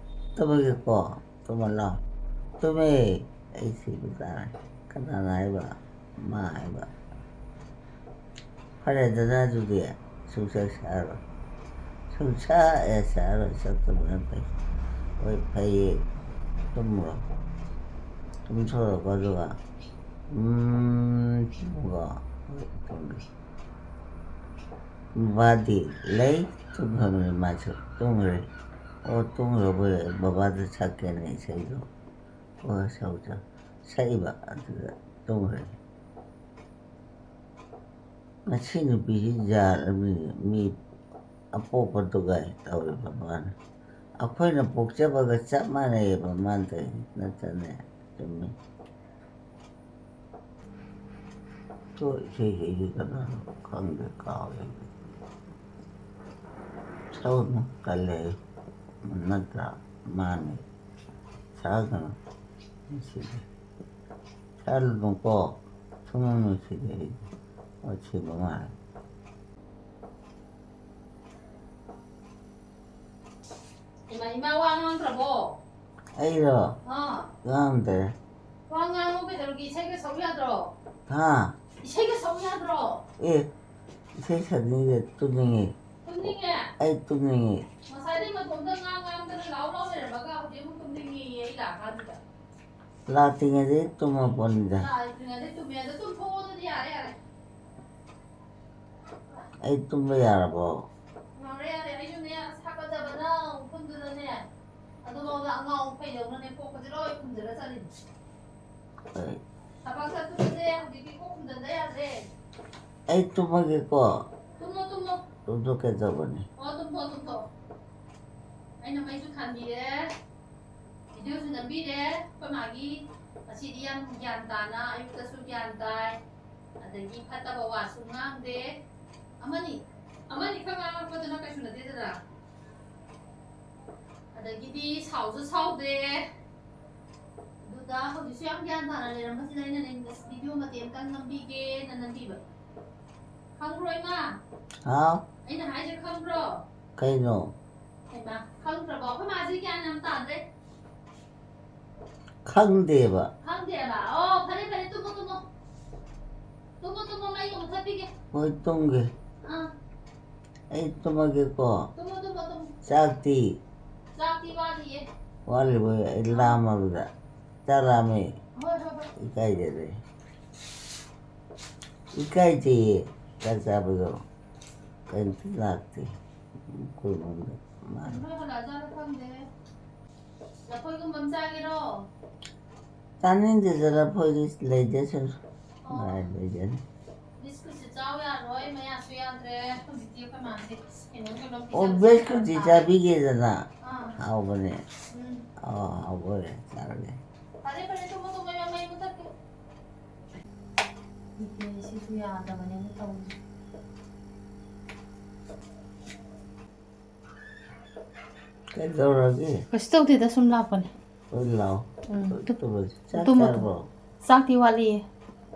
ꯇꯧꯕꯒꯤꯀꯣ, ꯇꯨꯝꯃꯣ ꯂꯥꯎ꯫ ꯇꯨꯝꯃꯦ꯫ ꯑꯩ ꯁꯤꯕ ꯇꯥꯔꯦ꯫ ꯀꯅꯥꯅ ꯍꯥꯏꯕ? ꯃꯥ ꯍꯥꯏꯕ꯫ ꯐꯔꯦꯗꯅ ꯑꯗꯨꯗꯤ꯫ ꯁꯨꯡꯁꯛ ꯁꯛꯑꯔꯣꯏ꯫ ꯁꯨꯡꯁꯛ ꯍꯦꯛ ꯁꯛꯑꯔꯣꯏ꯫ ꯁꯛꯇꯕꯅ ꯐꯩ꯫ ꯍꯣꯏ, ꯐꯩꯌꯦ꯫ ꯇꯨꯝꯃꯨꯔꯣ꯫ ꯇꯨꯝꯊꯣꯔꯛꯑꯣ ꯑꯗꯨꯒ꯫ ꯎꯝ, ꯇꯨꯝꯃꯨꯀꯣ꯫ ꯍꯣꯏ, ꯇꯨꯝꯒꯦ꯫ ꯕꯕꯥꯗꯤ ꯂꯩ? ꯇꯨꯝꯈ꯭ꯔꯕꯅꯤ ꯃꯥꯁꯨ꯫ ꯇꯨꯝꯈ꯭ꯔꯦ꯫ ꯑꯣ, ꯇꯨꯝꯈ꯭ꯔꯕꯣꯏꯔꯦ꯫ ꯕꯕꯥꯗ ꯁꯛꯀꯦꯅ ꯏꯁꯩꯗꯣ꯫ ꯑꯣ, ꯁꯛꯎ, ꯁꯛꯎ꯫ ꯁꯛꯏꯕ ꯑꯗꯨꯗ ꯇꯨꯝꯈ꯭ꯔꯦ꯫ ꯃꯁꯤ ꯅꯨꯄꯤꯁꯤ ꯖꯥꯠ ꯑꯃꯅꯤ꯫ ꯃꯤ ꯑꯄꯣꯛꯄꯗꯨꯒ ꯇꯧꯔꯤꯕ ꯃꯥꯅ꯫ ꯑꯩꯈꯣꯏꯅ ꯄꯣꯛꯆꯕꯒ ꯆꯞ ꯃꯥꯟꯅꯩꯌꯦꯕ ꯃꯥꯅ ꯇꯧꯔꯤꯁꯦ꯫ ꯅꯠꯇ꯭ꯔꯅꯦ? ꯆꯨꯝꯃꯤ꯫ ꯇꯣ, ꯏꯁꯩ ꯁꯛꯏꯁꯦ ꯀꯅꯥꯅꯣ? ꯈꯪꯗꯦ, ꯀꯥꯎꯔꯦ꯫ ꯁꯛꯎꯅꯨ, ꯇꯜꯂꯦ꯫ ꯅꯠꯇ꯭ꯔꯥ? ꯃꯥꯅꯤ꯫ ꯁꯛꯀꯅꯨ꯫ ꯅꯨꯡꯁꯤꯗꯦ꯫ ꯁꯛꯍꯜꯂꯨꯅꯨꯀꯣ꯫ ꯁꯨꯡꯅꯨꯡ ꯅꯨꯡꯁꯤꯗꯦ ꯑꯩꯗꯤ꯫ ꯑꯣ, ꯁꯤꯕ ꯃꯥꯜꯂꯦ꯫ ꯏꯃꯥ, ꯏꯃꯥ ꯋꯥ ꯉꯥꯡꯗ꯭ꯔꯕꯣ? ꯑꯩꯔꯣ? ꯑꯥ꯫ ꯉꯥꯡꯗ꯭ꯔꯦ꯫ ꯋꯥ ꯉꯥꯡꯉꯣ ꯀꯩꯗꯧꯔꯒꯦ? ꯏꯁꯩꯒ ꯁꯛꯎ ꯌꯥꯗ꯭ꯔꯣ? ꯍꯥ? ꯏꯁꯩꯒ ꯁꯛꯎ ꯌꯥꯗ꯭ꯔꯣ? ꯑꯦ, ꯏꯁꯩ ꯁꯛꯅꯤꯡꯗꯦ, ꯇꯨꯝꯅꯤꯡꯉꯦ꯫ ꯇꯨꯝꯅꯤꯡꯉꯦ? ꯑꯩ ꯇꯨꯝꯅꯤꯡꯉꯦ꯫ ꯉꯁꯥꯏꯗꯩ ꯃꯇꯣꯝꯇ ꯉꯥꯡ ꯉꯥꯡꯗꯅ ꯂꯥꯎ ꯂꯥꯎ ꯂꯩꯔꯝꯃꯒ ꯍꯧꯖꯤꯛ ꯑꯃꯨꯛ ꯇꯨꯝꯅꯤꯡꯉꯦꯌꯦ ꯑꯩ ꯂꯥꯛꯑꯀꯥꯟꯁꯤꯗ꯫ ꯂꯥꯛꯇ꯭ꯔꯤꯉꯩꯗꯩ ꯇꯨꯝꯃꯄꯣꯠꯅꯤꯗ꯫ ꯂꯥꯛꯇ꯭ꯔꯤꯉꯩꯗꯩ ꯇꯨꯝꯃꯦ꯫ ꯑꯗꯣ ꯇꯨꯝꯊꯣꯛꯑꯣ ꯑꯗꯨꯗꯤ ꯌꯥꯔꯦ, ꯌꯥꯔꯦ꯫ ꯑꯩ ꯇꯨꯝꯕ ꯌꯥꯔꯕꯣ? ꯌꯥꯔꯦ, ꯌꯥꯔꯦ꯫ ꯑꯩꯁꯨꯅꯦ, ꯑꯁ, ꯍꯥꯀꯠꯆꯕꯅ ꯎꯐꯨꯟꯗꯨꯅꯅꯦ, ꯑꯗꯨꯐꯥꯎꯗ ꯑꯉꯥꯎ ꯐꯩꯗꯧꯅꯅꯦ ꯀꯣꯛꯀꯁꯦ ꯂꯣꯏ ꯈꯨꯝꯖꯤꯜꯂ ꯆꯠꯂꯤꯅꯤ꯫ ꯍꯣꯏ꯫ ꯊꯕꯛ ꯆꯠꯄꯗꯨꯅꯦ ꯍꯧꯖꯤꯛꯇꯤ ꯀꯣꯛ ꯈꯨꯝꯖꯤꯟꯗ ꯌꯥꯗ꯭ꯔꯦ꯫ ꯑꯩ ꯇꯨꯝꯃꯒꯦꯀꯣ꯫ ꯇꯨꯝꯃꯣ, ꯇꯨꯝꯃꯣ꯫ ꯇꯨꯝꯊꯣꯛꯀꯦ ꯇꯧꯕꯅꯤ꯫ ꯑꯣ, ꯇꯨꯝꯊꯣꯛ, ꯇꯨꯝꯊꯣꯛ꯫ ꯑꯩꯅ ꯃꯩꯁꯨ ꯊꯥꯟꯕꯤꯔꯦ꯫ ꯚꯤꯗꯤꯑꯣꯁꯨ ꯅꯝꯕꯤꯔꯦ꯫ ꯑꯩꯈꯣꯏ ꯃꯥꯒꯤ ꯉꯁꯤꯗꯤ ꯌꯥꯝ ꯒ꯭ꯌꯥꯟ ꯇꯥꯅ, ꯑꯌꯨꯛꯇꯁꯨ ꯒ꯭ꯌꯥꯟ ꯇꯥꯏ, ꯑꯗꯒꯤ ꯐꯠꯇꯕ ꯋꯥꯁꯨ ꯉꯥꯡꯗꯦ꯫ ꯑꯃꯅꯤ, ꯑꯃꯅꯤ ꯈꯛ ꯉꯥꯡꯉꯛꯄꯗꯨꯅ ꯀꯩꯁꯨ ꯅꯠꯇꯦꯗꯅ꯫ ꯑꯗꯒꯤꯗꯤ ꯁꯥꯎꯁꯨ ꯁꯥꯎꯗꯦ꯫ ꯑꯗꯨꯗ ꯍꯧꯖꯤꯛꯁꯨ ꯌꯥꯝ ꯒ꯭ꯌꯥꯟ ꯇꯥꯅ ꯂꯩꯔꯝꯕꯁꯤꯗ ꯑꯩꯅ ꯅꯪ ꯚꯤꯗꯤꯑꯣ ꯃꯇꯦꯛ ꯑꯃꯇꯪ ꯅꯝꯕꯤꯒꯦꯅ ꯅꯝꯕꯤꯕ꯫ ꯈꯪꯕ꯭ꯔꯣ, ꯏꯃꯥ? ꯍꯥꯎ? ꯑꯩꯅ ꯍꯥꯏꯁꯦ ꯈꯪꯕ꯭ꯔꯣ? ꯀꯩꯅꯣ? ꯍꯩꯃꯥ, ꯈꯪꯗ꯭ꯔꯕꯣ? ꯑꯩꯈꯣꯏ ꯃꯥꯁꯦ ꯒ꯭ꯌꯥꯟ ꯌꯥꯝ ꯇꯥꯗ꯭ꯔꯦ꯫ ꯈꯪꯗꯦꯕ꯫ ꯈꯪꯗꯦꯕ꯫ ꯑꯣ, ꯐꯔꯦ, ꯐꯔꯦ, ꯇꯨꯝꯃꯣ, ꯇꯨꯝꯃꯣ꯫ ꯇꯨꯝꯃꯣ, ꯇꯨꯝꯃꯣ, ꯃꯩ ꯑꯃꯨꯛ ꯃꯨꯊꯠꯄꯤꯒꯦ꯫ ꯍꯣꯏ, ꯇꯨꯝꯒꯦ꯫ ꯑꯥ꯫ ꯑꯩ ꯇꯨꯝꯃꯒꯦꯀꯣ꯫ ꯇꯨꯝꯃꯣ, ꯇꯨꯝꯃꯣ, ꯇꯨꯝꯃꯣ꯫ ꯆꯥꯛꯇꯤ? ꯆꯥꯛꯇꯤ ꯋꯥꯠꯂꯤꯌꯦ꯫ ꯋꯥꯠꯂꯤꯕꯣꯏ? ꯑꯩ ꯑꯥ꯫ ꯂꯥꯝꯃꯕꯗ꯫ ꯆꯥꯛ ꯂꯥꯝꯃꯦ꯫ ꯍꯣꯏ, ꯍꯣꯏ, ꯍꯣꯏ꯫ ꯏꯀꯥꯏꯖꯔꯦ꯫ ꯏꯀꯥꯏꯖꯩꯌꯦ ꯆꯥꯛ ꯆꯥꯕꯗꯣ꯫ ꯀꯩꯝꯇ ꯂꯥꯛꯇꯦ꯫ ꯑꯩꯈꯣꯏ ꯏꯃꯨꯡꯗ ꯃꯥꯅ꯫ ꯅꯣꯏ ꯍꯜꯂꯛꯑꯖꯥꯠꯂ ꯈꯪꯗꯦ꯫ ꯂꯐꯣꯏꯒꯨꯝꯕ ꯑꯃ ꯆꯥꯒꯦꯔꯣ? ꯆꯥꯅꯤꯡꯗꯦꯗ, ꯂꯐꯣꯏꯗꯤ ꯂꯩꯖꯁꯅꯨ꯫ ꯑꯣ꯫ ꯀꯅꯥ ꯂꯩꯖꯅꯤ? ꯕꯤꯁꯀꯨꯠꯁꯨ ꯆꯥꯎ ꯌꯥꯔꯣꯏ, ꯃꯌꯥꯁꯨ ꯌꯥꯗ꯭ꯔꯦ꯫ ꯍꯧꯖꯤꯛꯇꯤ ꯑꯩꯈꯣꯏ ꯃꯥꯁꯦ ꯀꯩꯅꯣꯝ ꯀꯩꯅꯣꯝ ꯑꯣ, ꯄꯤꯖꯕꯁꯦ ꯕꯤꯁꯀꯨꯠꯇꯤ ꯌꯥꯝ ꯄꯥꯝꯃꯦ꯫ ꯆꯥꯕꯤꯒꯦꯗꯅ꯫ ꯑꯥ꯫ ꯍꯥꯎꯕꯅꯦ꯫ ꯎꯝ꯫ ꯑꯥ, ꯍꯥꯎꯕ ꯑꯣꯏꯔꯦ, ꯆꯥꯔꯒꯦ꯫ ꯐꯔꯦ, ꯐꯔꯦ, ꯇꯨꯝꯃꯣ, ꯇꯨꯝꯃꯣ, ꯏꯕꯦꯝꯃ, ꯃꯩ ꯃꯨꯊꯠꯀꯦ꯫ ꯏꯍꯦ, ꯁꯤꯁꯨ ꯌꯥꯗꯕꯅꯤꯅ ꯇꯧꯔꯤꯁꯦ꯫ ꯀꯩꯗꯧꯔꯒꯦ? ꯀꯩꯁꯨ ꯇꯧꯗꯦꯗ, ꯁꯨꯝ ꯂꯥꯛꯄꯅꯦ꯫ ꯍꯣꯏ, ꯂꯥꯛꯑꯣ꯫ ꯎꯝ, ꯇꯨ-, ꯇꯨꯝꯃꯁꯤ꯫ ꯆꯥꯛ ꯇꯨꯝꯃꯣ, ꯆꯥꯔꯕꯣ? ꯇꯨꯝꯃꯣ꯫ ꯆꯥꯛꯇꯤ ꯋꯥꯠꯂꯤꯌꯦ꯫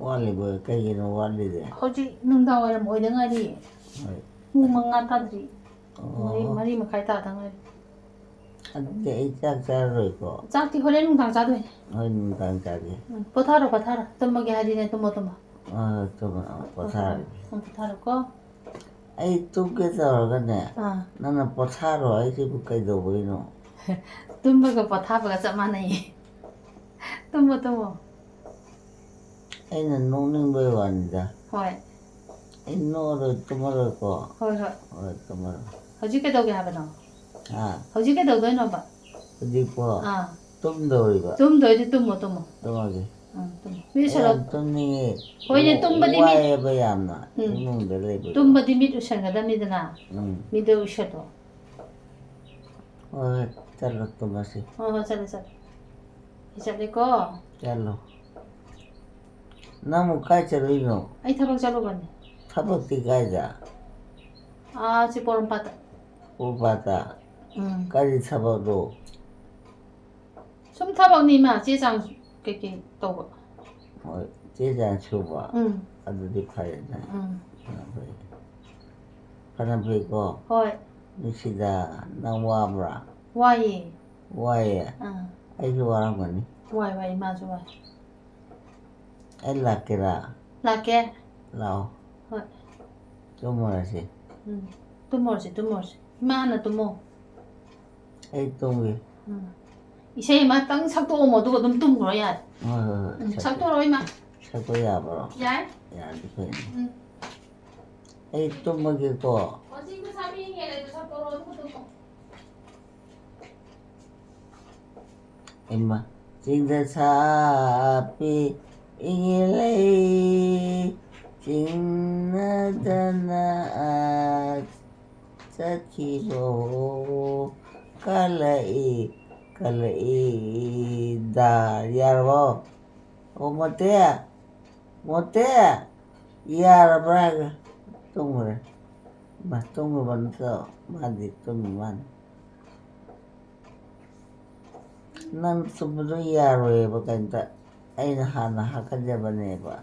ꯋꯥꯠꯂꯤꯕꯣ? ꯀꯩꯒꯤꯅꯣ ꯋꯥꯠꯂꯤꯁꯦ? ꯍꯧꯖꯤꯛ ꯅꯨꯡꯗꯥꯡ ꯋꯥꯏꯔꯝ ꯑꯣꯏꯗ ꯉꯥꯏꯔꯤ꯫ ꯍꯣꯏ꯫ ꯄꯨꯡ ꯃꯉꯥ ꯇꯥꯗ꯭ꯔꯤ꯫ ꯑꯣ꯫ ꯃꯔꯤ, ꯃꯔꯤ ꯃꯈꯥꯏ ꯇꯥꯗ ꯉꯥꯏꯔꯤ꯫ ꯑꯗꯨꯗꯤ ꯑꯩ ꯆꯥꯛ ꯆꯥꯔꯔꯣꯏꯀꯣ? ꯆꯥꯛꯇꯤ ꯍꯣꯔꯦꯟ ꯅꯨꯡꯗꯥꯡ ꯆꯥꯗꯣꯏꯅꯦ꯫ ꯍꯣꯔꯦꯟ ꯅꯨꯡꯗꯥꯡ ꯆꯥꯒꯦ꯫ ꯎꯝ, ꯄꯣꯊꯥꯔꯣ, ꯄꯣꯊꯥꯔꯣ꯫ ꯇꯨꯝꯃꯒꯦ ꯍꯥꯏꯗꯤꯅꯦ, ꯇꯨꯝꯃꯣ, ꯇꯨꯝꯃꯣ꯫ ꯑꯥ, ꯇꯨꯝꯃꯣ, ꯑꯥ, ꯄꯣꯊꯥꯔꯒꯦ꯫ ꯎꯝ, ꯄꯣꯊꯥꯔꯣꯀꯣ꯫ ꯑꯩ ꯇꯨꯝꯒꯦ ꯇꯧꯔꯒꯅꯦ, ꯑꯥ꯫ ꯅꯪꯅ ꯄꯣꯊꯥꯔꯣ ꯍꯥꯏꯁꯤꯕꯨ ꯀꯩꯗꯧꯕꯩꯅꯣ? ꯇꯨꯝꯕꯒ ꯄꯣꯊꯥꯕꯒ ꯆꯞ ꯃꯥꯟꯅꯩꯌꯦ꯫ ꯇꯨꯝꯃꯣ, ꯇꯨꯝꯃꯣ꯫ ꯑꯩꯅ ꯅꯣꯛꯅꯤꯡꯕꯩ ꯋꯥꯅꯤꯗ꯫ ꯍꯣꯏ꯫ ꯑꯩ ꯅꯣꯛꯑꯔꯣꯏ, ꯇꯨꯝꯃꯔꯣꯏꯀꯣ꯫ ꯍꯣꯏ, ꯍꯣꯏ꯫ ꯍꯣꯏ, ꯇꯨꯝꯃꯔꯣꯏ꯫ ꯍꯧꯖꯤꯛ ꯀꯩꯗꯧꯒꯦ ꯍꯥꯏꯕꯅꯣ? ꯍꯥ? ꯍꯧꯖꯤꯛ ꯀꯩꯗꯧꯗꯣꯏꯅꯣꯕ? ꯍꯧꯖꯤꯛꯄꯣ? ꯑꯥ꯫ ꯇꯨꯝꯗꯧꯔꯤꯕ꯫ ꯇꯨꯝꯗꯣꯏꯗꯤ ꯇꯨꯝꯃꯣ, ꯇꯨꯝꯃꯣ꯫ ꯇꯨꯝꯃꯒꯦ꯫ ꯎꯝ, ꯇꯨꯝꯃꯣ꯫ ꯃꯤ ꯑꯩ ꯁꯣꯔꯣꯛ ꯌꯥꯝ ꯇꯨꯝꯅꯤꯡꯉꯦ꯫ ꯍꯣꯏꯅꯦ, ꯇꯨꯝꯕꯗꯤ ꯃꯤ ꯋꯥꯏꯌꯦꯕ ꯌꯥꯝꯅ ꯎꯝ꯫ ꯏꯃꯨꯡꯗ ꯂꯩꯕꯗꯣ꯫ ꯇꯨꯝꯕꯗꯤ ꯃꯤꯠ ꯎꯏꯁꯟꯒꯗꯕꯅꯤꯗꯅ꯫ ꯎꯝ꯫ ꯃꯤꯠꯇꯣ ꯎꯏꯁꯜꯂꯣ꯫ ꯍꯣꯏ, ꯍꯣꯏ, ꯆꯠꯂꯣ, ꯇꯨꯝꯃꯁꯤ꯫ ꯍꯣꯏ, ꯍꯣꯏ, ꯆꯠꯂꯦ, ꯆꯠꯂꯦ꯫ ꯑꯩ ꯆꯠꯂꯦꯀꯣ꯫ ꯆꯠꯂꯣ꯫ ꯅꯪꯕꯨ ꯀꯥꯏ ꯆꯠꯂꯨꯏꯅꯣ? ꯑꯩ ꯊꯕꯛ ꯆꯠꯂꯨꯕꯅꯦ꯫ ꯊꯕꯛꯇꯤ ꯀꯥꯏꯗ? ꯑꯥ, ꯁꯤ ꯄꯣꯔꯣꯝꯄꯥꯠꯇ꯫ ꯄꯣꯔꯣꯝꯄꯥꯠꯇ? ꯎꯝ꯫ ꯀꯔꯤ ꯊꯕꯛꯅꯣ? ꯁꯨꯝ ꯊꯕꯛꯅꯤ ꯏꯃꯥ, ꯆꯦ ꯆꯥꯡ ꯀꯩꯀꯩ ꯇꯧꯕ꯫ ꯍꯣꯏ, ꯆꯦ ꯆꯥꯡ ꯁꯨꯕ? ꯎꯝ꯫ ꯑꯗꯨꯗꯤ ꯐꯔꯦꯅꯦ꯫ ꯎꯝ꯫ ꯐꯅ ꯐꯩ꯫ ꯐꯅ ꯐꯩꯀꯣ? ꯍꯣꯏ꯫ ꯅꯨꯡꯁꯤꯗ, ꯅꯪ ꯋꯥꯕ꯭ꯔꯥ? ꯋꯥꯏꯌꯦ꯫ ꯋꯥꯏꯌꯦ? ꯑꯥ꯫ ꯑꯩꯁꯨ ꯋꯥꯔꯝꯒꯅꯤ꯫ ꯋꯥꯏ ꯋꯥꯏ, ꯏꯃꯥꯁꯨ ꯋꯥꯏ꯫ ꯑꯩ ꯂꯥꯛꯀꯦꯔꯥ? ꯂꯥꯛꯀꯦ꯫ ꯂꯥꯛꯑꯣ꯫ ꯍꯣꯏ꯫ ꯇꯨꯝꯃꯨꯔꯁꯤ꯫ ꯎꯝ꯫ ꯇꯨꯝꯃꯨꯔꯁꯤ, ꯇꯨꯝꯃꯨꯔꯁꯤ꯫ ꯏꯃꯥꯅ ꯇꯨꯝꯃꯣ꯫ ꯑꯩ ꯇꯨꯝꯒꯦ꯫ ꯎꯝ꯫ ꯏꯁꯩ ꯑꯃꯇꯪ ꯁꯛꯇꯣꯛꯑꯝꯃꯣ, ꯑꯗꯨꯒ ꯑꯗꯨꯝ ꯇꯨꯝꯈ꯭ꯔꯣ ꯌꯥꯔꯦ꯫ ꯍꯣꯏ, ꯍꯣꯏ, ꯍꯣꯏ꯫ ꯎꯝ, ꯁꯛꯄ-, ꯁꯛꯇꯣꯛꯑꯣ, ꯏꯃꯥ꯫ ꯁꯛꯄ ꯌꯥꯕ꯭ꯔꯣ? ꯌꯥꯏ꯫ ꯌꯥꯔꯗꯤ ꯐꯩꯅꯦ꯫ ꯎꯝ꯫ ꯑꯩ ꯇꯨꯝꯃꯒꯦꯀꯣ꯫ ꯋꯥꯆꯤꯡ ꯃꯁꯥ ꯃꯤ ꯌꯦꯡꯉꯦ, ꯑꯗꯨ ꯁꯛꯇꯣꯛꯑꯣ, ꯑꯗꯨꯒ ꯇꯨꯝꯃꯣ꯫ ꯏꯃꯥ, ꯆꯤꯡꯗ ꯁꯥꯠꯄꯤ ꯏꯪꯉꯦ ꯂꯩ, ꯆꯤꯡꯅꯗꯅ ꯆꯠꯈꯤꯕ ꯀꯜꯂꯛꯏ, ꯀꯜꯂꯛꯏꯗ꯫ ꯌꯥꯔꯕꯣ? ꯑꯣ, ꯃꯣꯇꯦ, ꯃꯣꯇꯦ, ꯌꯥꯔꯕ꯭ꯔꯥ ꯍꯥꯏꯒ? ꯇꯨꯝꯈ꯭ꯔꯦ꯫ ꯃꯥ ꯇꯨꯝꯈ꯭ꯔꯕ ꯅꯠꯇ꯭ꯔꯣ? ꯃꯥꯗꯤ ꯇꯨꯝꯃꯤ ꯃꯥꯅꯤ꯫ ꯅꯪ ꯇꯨꯝꯕꯗꯣ ꯌꯥꯔꯣꯏꯕ ꯀꯩꯝꯇ꯫ ꯑꯩꯅ ꯍꯥꯟꯅ ꯍꯥꯀꯠꯆꯕꯅꯦꯕ꯫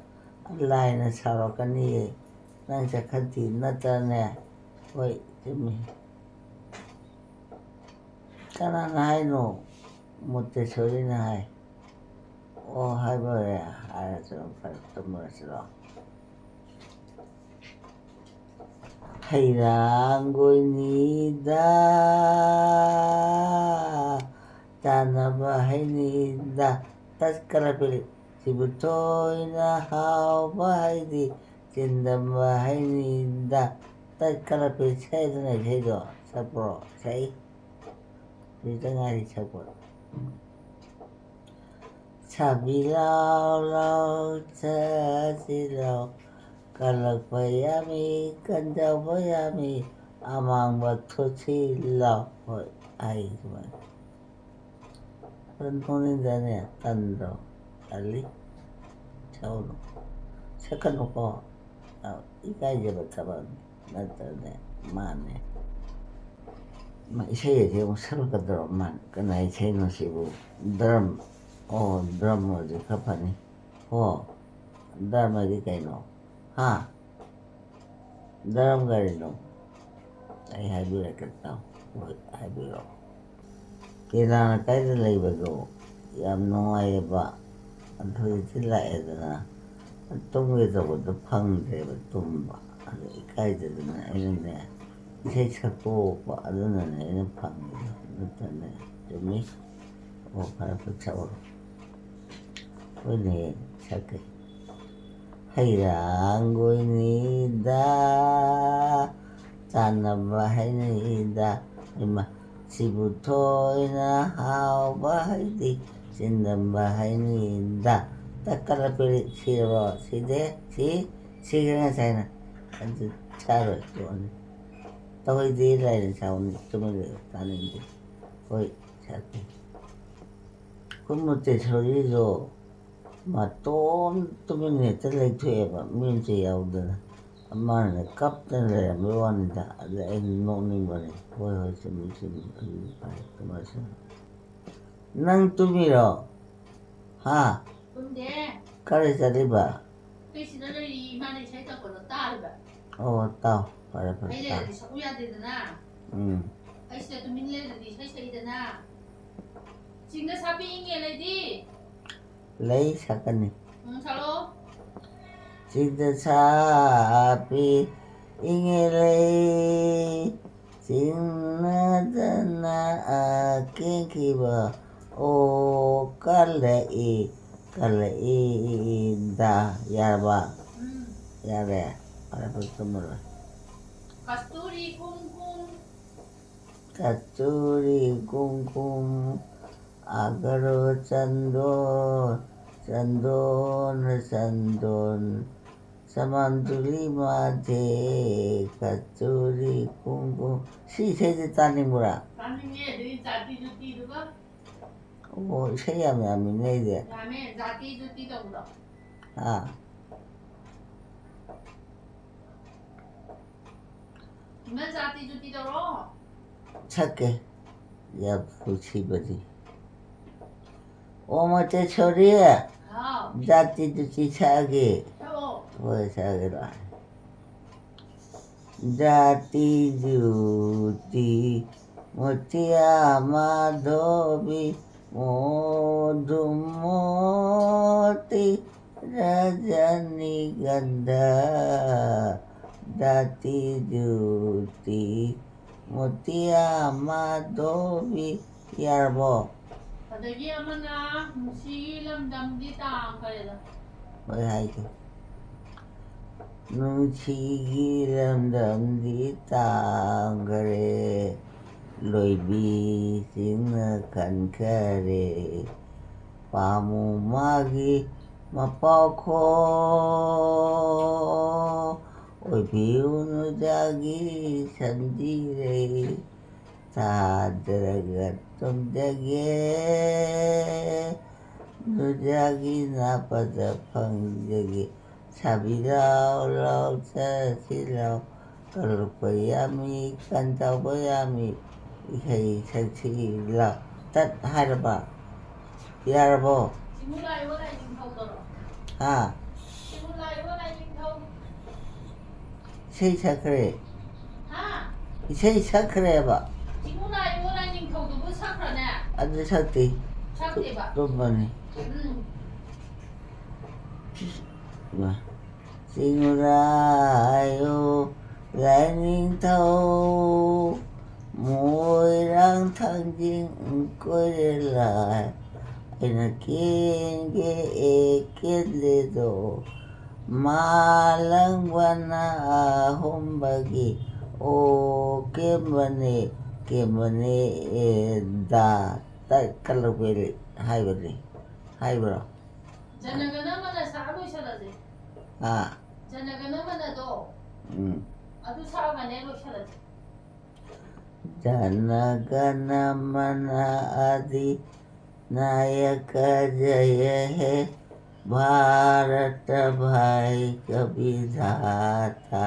ꯂꯥꯏꯅ ꯁꯥꯎꯔꯛꯀꯅꯤꯌꯦ꯫ ꯅꯪ ꯆꯠꯈꯠꯇꯤ ꯅꯠꯇ꯭ꯔꯅꯦ? ꯍꯣꯏ, ꯆꯨꯝꯃꯤ꯫ ꯀꯅꯥꯅ ꯍꯥꯏꯅꯣ? ꯃꯣꯇꯦꯁꯣꯔꯤꯅ ꯍꯥꯏ꯫ ꯑꯣ, ꯍꯥꯏꯕ ꯑꯣꯏꯔꯦ꯫ ꯍꯥꯏꯔꯁꯨ ꯐꯔꯦ, ꯇꯨꯝꯃꯨꯔꯁꯤꯔꯣ? ꯍꯩꯔꯥꯡꯒꯣꯏꯅꯤꯗ ꯆꯥꯅꯕ ꯍꯩꯅꯤꯗ, ꯇꯠꯀꯂꯄꯤ ꯁꯤꯕꯨ ꯊꯣꯏꯅ ꯍꯥꯎꯕ ꯍꯩꯗꯤ, ꯆꯤꯟꯗꯝꯕ ꯍꯩꯅꯤꯗ, ꯇꯠꯀꯂꯄꯤ ꯁꯛꯏꯗꯅ ꯏꯁꯩꯗꯣ꯫ ꯁꯛꯄ꯭ꯔꯣ? ꯁꯛꯏ꯫ ꯍꯧꯖꯤꯛꯇ ꯉꯥꯏꯔꯤ ꯁꯛꯄ꯫ ꯁꯥꯕꯤ ꯂꯥꯎ ꯂꯥꯎ ꯆꯠꯁꯤ ꯂꯥꯎ, ꯀꯜꯂꯛꯄ ꯌꯥꯝꯃꯤ, ꯀꯟꯖꯧꯕ ꯌꯥꯝꯃꯤ, ꯑꯃꯥꯡꯕ ꯊꯣꯠꯁꯤ ꯂꯥꯎ꯫ ꯍꯣꯏ, ꯍꯥꯏ ꯁꯨꯃꯥꯏꯅ꯫ ꯑꯗꯨ ꯅꯣꯛꯅꯤꯡꯗ꯭ꯔꯅꯦ? ꯇꯟꯗ꯭ꯔꯣ? ꯇꯜꯂꯤ꯫ ꯁꯛꯎꯅꯨ꯫ ꯁꯛꯀꯅꯨꯀꯣ꯫ ꯑ, ꯏꯀꯥꯏꯖꯕ ꯊꯕꯛꯅꯤ꯫ ꯅꯠꯇ꯭ꯔꯅꯦ? ꯃꯥꯅꯦ꯫ ꯃꯥ ꯏꯁꯩ ꯑꯁꯤ ꯑꯃꯨꯛ ꯁꯛꯂꯛꯀꯗ꯭ꯔꯣ? ꯃꯥ ꯀꯅꯥ ꯏꯁꯩꯅꯣ ꯁꯤꯕꯨ? ꯗ꯭ꯔꯝ꯫ ꯑꯣ, ꯗ꯭ꯔꯝ ꯑꯣꯏꯔꯗꯤ ꯈꯔ ꯐꯅꯤ꯫ ꯍꯣ, ꯗ꯭ꯔꯝ ꯍꯥꯏꯗꯤ ꯀꯩꯅꯣ? ꯍꯥ? ꯗ꯭ꯔꯝ ꯀꯔꯤꯅꯣ? ꯑꯩ ꯍꯥꯏꯕꯤꯔꯛꯀꯦ ꯇꯥꯎ꯫ ꯍꯣꯏ, ꯍꯥꯏꯕꯤꯔꯛꯑꯣ꯫ ꯀꯦꯔꯥꯅ ꯀꯥꯏꯗ ꯂꯩꯕꯗꯣ? ꯌꯥꯝ ꯅꯨꯡꯉꯥꯏꯌꯦꯕ꯫ ꯑꯗꯨ ꯍꯧꯖꯤꯛꯇꯤ ꯂꯥꯛꯑꯦꯗꯅ, ꯇꯨꯝꯒꯦ ꯇꯧꯕꯗꯣ ꯐꯪꯗ꯭ꯔꯦꯕ ꯇꯨꯝꯕ꯫ ꯑꯗꯨ ꯏꯀꯥꯏꯗꯗꯅ ꯑꯩꯅꯅꯦ, ꯏꯁꯩ ꯁꯛꯇꯣꯛꯄ, ꯑꯗꯨꯅꯅꯦ ꯑꯩꯅ ꯐꯪꯉꯤꯗꯣ, ꯅꯠꯇ꯭ꯔꯅꯦ꯫ ꯆꯨꯝꯃꯤ꯫ ꯑꯣ, ꯐꯔꯦ, ꯐꯔꯦ, ꯁꯛꯎꯔꯣ꯫ ꯍꯣꯏꯅꯦ, ꯁꯛꯀꯦ꯫ ꯍꯩꯔꯥꯡꯒꯣꯏꯅꯤꯗ, ꯆꯥꯟꯅꯕ ꯍꯩꯅꯤꯗ, ꯏꯃꯥ, ꯁꯤꯕꯨ ꯊꯣꯏꯅ ꯍꯥꯎꯕ ꯍꯩꯗꯤ, ꯆꯤꯟꯗꯝꯕ ꯍꯩꯅꯤꯗ꯫ ꯇꯛꯀꯠꯂ ꯄꯤꯔꯤ, ꯁꯤꯔꯕꯣ? ꯁꯤꯗꯦ? ꯁꯤ? ꯁꯤꯈ꯭ꯔꯦ ꯉꯁꯥꯏꯅ꯫ ꯑꯗꯨ ꯆꯥꯔꯣꯏ, ꯇꯣꯛꯑꯅꯤ꯫ ꯇꯧꯍꯩꯗꯦ, ꯂꯥꯏꯅ ꯁꯥꯎꯅꯤ, ꯇꯨꯃꯤꯟ ꯂꯩꯌꯨ, ꯇꯥꯅꯤꯡꯗꯦ꯫ ꯍꯣꯏ, ꯁꯥꯀꯦ꯫ ꯑꯩꯈꯣꯏ ꯃꯣꯟꯇꯦꯁꯣꯔꯤꯗꯣ ꯃꯇꯣꯝ ꯇꯨꯃꯤꯟꯅ ꯍꯦꯛꯇ ꯂꯩꯊꯣꯛꯑꯦꯕ, ꯃꯤ ꯑꯝꯇ ꯌꯥꯎꯗꯅ꯫ ꯃꯥꯅ ꯀꯞꯇꯅ ꯂꯩꯔꯝꯕꯩ ꯋꯥꯅꯤꯗ꯫ ꯑꯗ ꯑꯩꯅ ꯅꯣꯛꯅꯤꯡꯕꯅꯦ꯫ "ꯍꯣꯏ, ꯍꯣꯏ, ꯆꯨꯝꯃꯤ, ꯆꯨꯝꯃꯤ, ꯑꯗꯨꯗꯤ ꯐꯔꯦ, ꯀꯃꯥꯏꯅ ꯇꯧꯅꯤ?" ꯅꯪ ꯇꯨꯝꯃꯤꯔꯣ? ꯍꯥ? ꯇꯨꯝꯗꯦ꯫ ꯀꯥꯏ ꯆꯠꯂꯤꯕ? ꯑꯩ ꯁꯤꯗ ꯂꯩꯔꯤ, ꯏꯃꯥꯅ ꯏꯁꯩ ꯇꯧꯕꯗꯣ ꯇꯥꯔꯤꯕ꯫ ꯑꯣ, ꯇꯥꯎ꯫ ꯐꯔꯦ, ꯐꯔꯦ, ꯑꯩ ꯇꯥꯎ꯫ ꯂꯩꯔꯗꯤ ꯁꯛꯎ ꯌꯥꯗꯦꯗꯅ꯫ ꯎꯝ꯫ ꯑꯩ ꯁꯤꯗ ꯇꯨꯃꯤꯟ ꯂꯩꯔꯗꯤ ꯏꯁꯩ ꯁꯛꯏꯗꯅ꯫ ꯆꯤꯡꯗ ꯁꯥꯠꯄꯤ ꯏꯪꯉꯦ ꯂꯩꯗꯤ꯫ ꯂꯩ ꯁꯛꯀꯅꯤ꯫ ꯎꯝ, ꯁꯛꯂꯛꯑꯣ꯫ ꯆꯤꯡꯗ ꯁꯥꯠꯄꯤ ꯏꯪꯉꯦ ꯂꯩ, ꯆꯤꯡꯅꯗꯅ ꯀꯦꯟꯈꯤꯕ ꯑꯣ ꯀꯜꯂꯛꯏ, ꯀꯜꯂꯛꯏꯗ꯫ ꯌꯥꯔꯕ? ꯎꯝ꯫ ꯌꯥꯔꯦ꯫ ꯐꯔꯦ, ꯐꯔꯦ, ꯇꯨꯝꯃꯔꯣꯏ꯫ ꯀꯁꯇꯨꯔꯤ ꯀꯨꯝꯀꯨꯝ꯫ ꯀꯁꯇꯨꯔꯤ ꯀꯨꯝꯀꯨꯝ, ꯑꯒꯔꯣ ꯆꯟꯗꯣꯟ, ꯆꯟꯗꯣꯟ, ꯆꯟꯗꯣꯟ, ꯆꯃꯥꯟꯗꯨꯂꯤ ꯃꯥꯊꯦ, ꯀꯁꯇꯨꯔꯤ ꯀꯨꯝꯀꯨꯝ꯫ ꯁꯤ ꯏꯁꯩꯁꯦ ꯇꯥꯅꯤꯡꯕ꯭ꯔꯥ? ꯇꯥꯅꯤꯡꯉꯦ, ꯑꯗꯨꯒꯤ ꯖꯥꯇꯤ ꯖꯨꯇꯤꯗꯨꯒ꯫ ꯑꯣ, ꯏꯁꯩ ꯌꯥꯝ ꯌꯥꯝꯃꯤꯅꯦ ꯑꯩꯗꯤ꯫ ꯌꯥꯝꯃꯦ, ꯖꯥꯇꯤ ꯖꯨꯇꯤ ꯇꯧꯕꯗꯣ꯫ ꯑꯥ꯫ ꯏꯃꯥ, ꯖꯥꯇꯤ ꯖꯨꯇꯤ ꯇꯧꯔꯣ꯫ ꯁꯛꯀꯦ꯫ ꯌꯥꯝ ꯅꯨꯡꯁꯤꯕꯅꯤ꯫ ꯑꯣ, ꯃꯣꯟꯇꯦꯁꯣꯔꯤ, ꯍꯥꯎ꯫ ꯖꯥꯇꯤ ꯖꯨꯇꯤ ꯁꯛꯑꯒꯦ꯫ ꯁꯛꯑꯣ꯫ ꯍꯣꯏ, ꯁꯛꯑꯒꯦ, ꯂꯥꯛꯑꯣ꯫ ꯖꯥꯇꯤ ꯖꯨꯇꯤ ꯃꯨꯇꯤꯌꯥ ꯃꯥꯙꯣꯕꯤ, ꯃꯣꯗꯨ ꯃꯣꯇꯤ ꯔꯖꯅꯤꯒꯟꯙ ꯗꯥꯇꯤ ꯖꯨꯇꯤ ꯃꯣꯇꯤꯌꯥ ꯃꯥꯙꯣꯕꯤ꯫ ꯌꯥꯔꯕꯣ? ꯑꯗꯒꯤ ꯑꯃꯅ ꯅꯨꯡꯁꯤꯒꯤ ꯂꯝꯗꯝꯗꯤ ꯇꯥꯡꯈ꯭ꯔꯦꯗ꯫ ꯍꯣꯏ ꯍꯥꯏꯒꯦ꯫ ꯅꯨꯡꯁꯤꯒꯤ ꯂꯝꯗꯝꯗꯤ ꯇꯥꯡꯈ꯭ꯔꯦ, ꯂꯣꯏꯕꯤ ꯆꯤꯡꯅ ꯀꯟꯈꯔꯦ꯫ ꯄꯥꯝꯃꯨ ꯃꯥꯒꯤ ꯃꯄꯥꯎꯈꯣꯡ, ꯑꯣꯏꯕꯤꯌꯨ ꯅꯨꯖꯥꯒꯤ ꯁꯟꯖꯤꯔꯩ꯫ ꯊꯥꯗꯔꯒ ꯇꯨꯝꯖꯒꯦ, ꯅꯨꯖꯥꯒꯤ ꯅꯥꯄꯗ ꯐꯪꯖꯒꯦ꯫ ꯁꯥꯕꯤ ꯂꯥꯎ ꯂꯥꯎ ꯆꯠꯁꯤ ꯂꯥꯎ, ꯀꯜꯂꯛꯄ ꯌꯥꯝꯃꯤ, ꯀꯟ ꯇꯧꯕ ꯌꯥꯝꯃꯤ, ꯏꯁꯩ ꯁꯛꯁꯤ ꯂꯥꯎ꯫ ꯇꯠ ꯍꯥꯏꯔꯕ? ꯌꯥꯔꯕꯣ? ꯆꯤꯡꯉꯨ ꯂꯥꯏꯌꯣ ꯂꯥꯏꯅꯤꯡꯊꯧꯗꯔꯣ? ꯍꯥ? ꯆꯤꯡꯉꯨ ꯂꯥꯏꯌꯣ ꯂꯥꯏꯅꯤꯡꯊꯧ꯫ ꯏꯁꯩ ꯁꯛꯈ꯭ꯔꯦ꯫ ꯍꯥ? ꯏꯁꯩ ꯁꯛꯈ꯭ꯔꯦꯕ꯫ ꯆꯤꯡꯉꯨ ꯂꯥꯏꯌꯣ ꯂꯥꯏꯅꯤꯡꯊꯧꯗꯨꯕꯨ ꯁꯛꯈ꯭ꯔꯅꯦ? ꯑꯗꯨ ꯁꯛꯇꯦ꯫ ꯁꯛꯇꯦꯕ? ꯇꯨꯝꯕꯅꯤ꯫ ꯎꯝ꯫ ꯏꯃꯥ꯫ ꯆꯤꯡꯉꯨ ꯂꯥꯏꯌꯣ ꯂꯥꯏꯅꯤꯡꯊꯧ, ꯃꯣꯏꯔꯥꯡ ꯊꯥꯡꯖꯤꯡ ꯀꯣꯏꯔꯦꯜ ꯂꯥꯏ, ꯑꯩꯅ ꯀꯦꯟꯒꯦ ꯑꯦ ꯀꯦꯟꯗꯦꯗꯣ, ꯃꯥꯂꯪꯕꯅ ꯑꯍꯨꯝꯕꯒꯤ ꯑꯣ ꯀꯦꯝꯕꯅꯦ, ꯀꯦꯝꯕꯅꯦ ꯑꯦ ꯗꯥ꯫ ꯇꯠ ꯀꯜꯂꯛꯄꯩ ꯍꯥꯏꯕꯅꯦ꯫ ꯍꯥꯏꯕ꯭ꯔꯣ? ꯖꯅꯒꯅꯃꯅ ꯁꯛꯑ ꯂꯣꯏꯁꯜꯂꯁꯦ꯫ ꯑꯥ꯫ ꯖꯅꯒꯅꯃꯅꯗꯣ꯫ ꯎꯝ꯫ ꯑꯗꯨ ꯁꯛꯑꯒꯅꯦ ꯂꯣꯏꯁꯜꯂꯁꯦ꯫ ꯖꯅꯒꯅꯃꯅ ꯑꯗꯤꯅꯥꯌꯀ ꯖꯌ ꯍꯦ ꯚꯥꯔꯇ ꯚꯥꯏ ꯀ ꯕꯤꯙꯥꯇꯥ꯫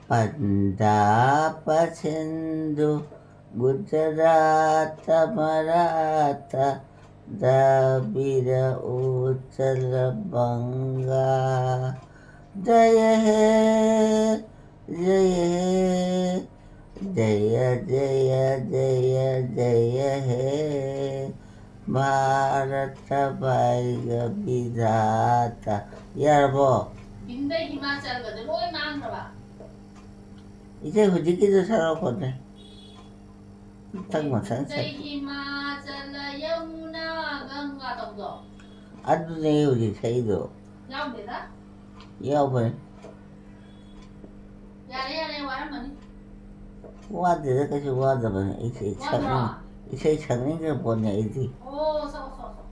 ꯄꯟꯖꯥꯕ ꯁꯤꯟꯙꯨ ꯒꯨꯖꯔꯥꯇ ꯃꯔꯥꯊ ꯗ꯭ꯔꯥꯕꯤꯔ ꯎꯠꯀꯂ ꯕꯪꯒꯥ꯫ ꯖꯌ ꯍꯦ, ꯖꯌ ꯍꯦ, ꯖꯌ ꯖꯌ ꯖꯌ ꯖꯌ ꯍꯦ ꯚꯥꯔꯇ ꯚꯥꯏꯒ ꯕꯤꯙꯥꯇ꯫ ꯌꯥꯔꯕꯣ? ꯚꯤꯝꯗꯩ ꯍꯤꯃꯥꯆꯜꯒꯗꯣ ꯂꯣꯏ ꯃꯥꯡꯈ꯭ꯔꯕ? ꯏꯆꯦ, ꯍꯧꯖꯤꯛꯀꯤꯗꯣ ꯁꯛꯂꯛꯄꯅꯦ꯫ ꯃꯊꯪ ꯃꯊꯪ ꯚꯤꯝꯗꯩ ꯁꯛ- ꯍꯤꯃꯥꯆꯜ ꯌꯃꯨꯅꯥ ꯒꯪꯒꯥ ꯇꯧꯕꯗꯣ? ꯑꯗꯨꯅꯦ ꯍꯧꯖꯤꯛ ꯁꯛꯏꯗꯣ꯫ ꯌꯥꯎꯗꯦꯗ꯫ ꯌꯥꯎꯕꯅꯦ꯫ ꯌꯥꯔꯦ, ꯌꯥꯔꯦ, ꯋꯥꯔꯝꯃꯅꯤ꯫ ꯋꯥꯗꯦꯗ, ꯀꯩꯁꯨ ꯋꯥꯗꯕꯅꯦ꯫ ꯏꯁꯩ ꯋꯥꯗ꯭ꯔꯣ? ꯁꯛꯅꯤꯡ-, ꯏꯁꯩ ꯁꯛꯅꯤꯡꯗ꯭ꯔ ꯄꯣꯠꯅꯦ ꯑꯩꯗꯤ꯫ ꯑꯣ, ꯁꯛꯑꯣ, ꯁꯛꯑꯣ, ꯁꯛꯑꯣ꯫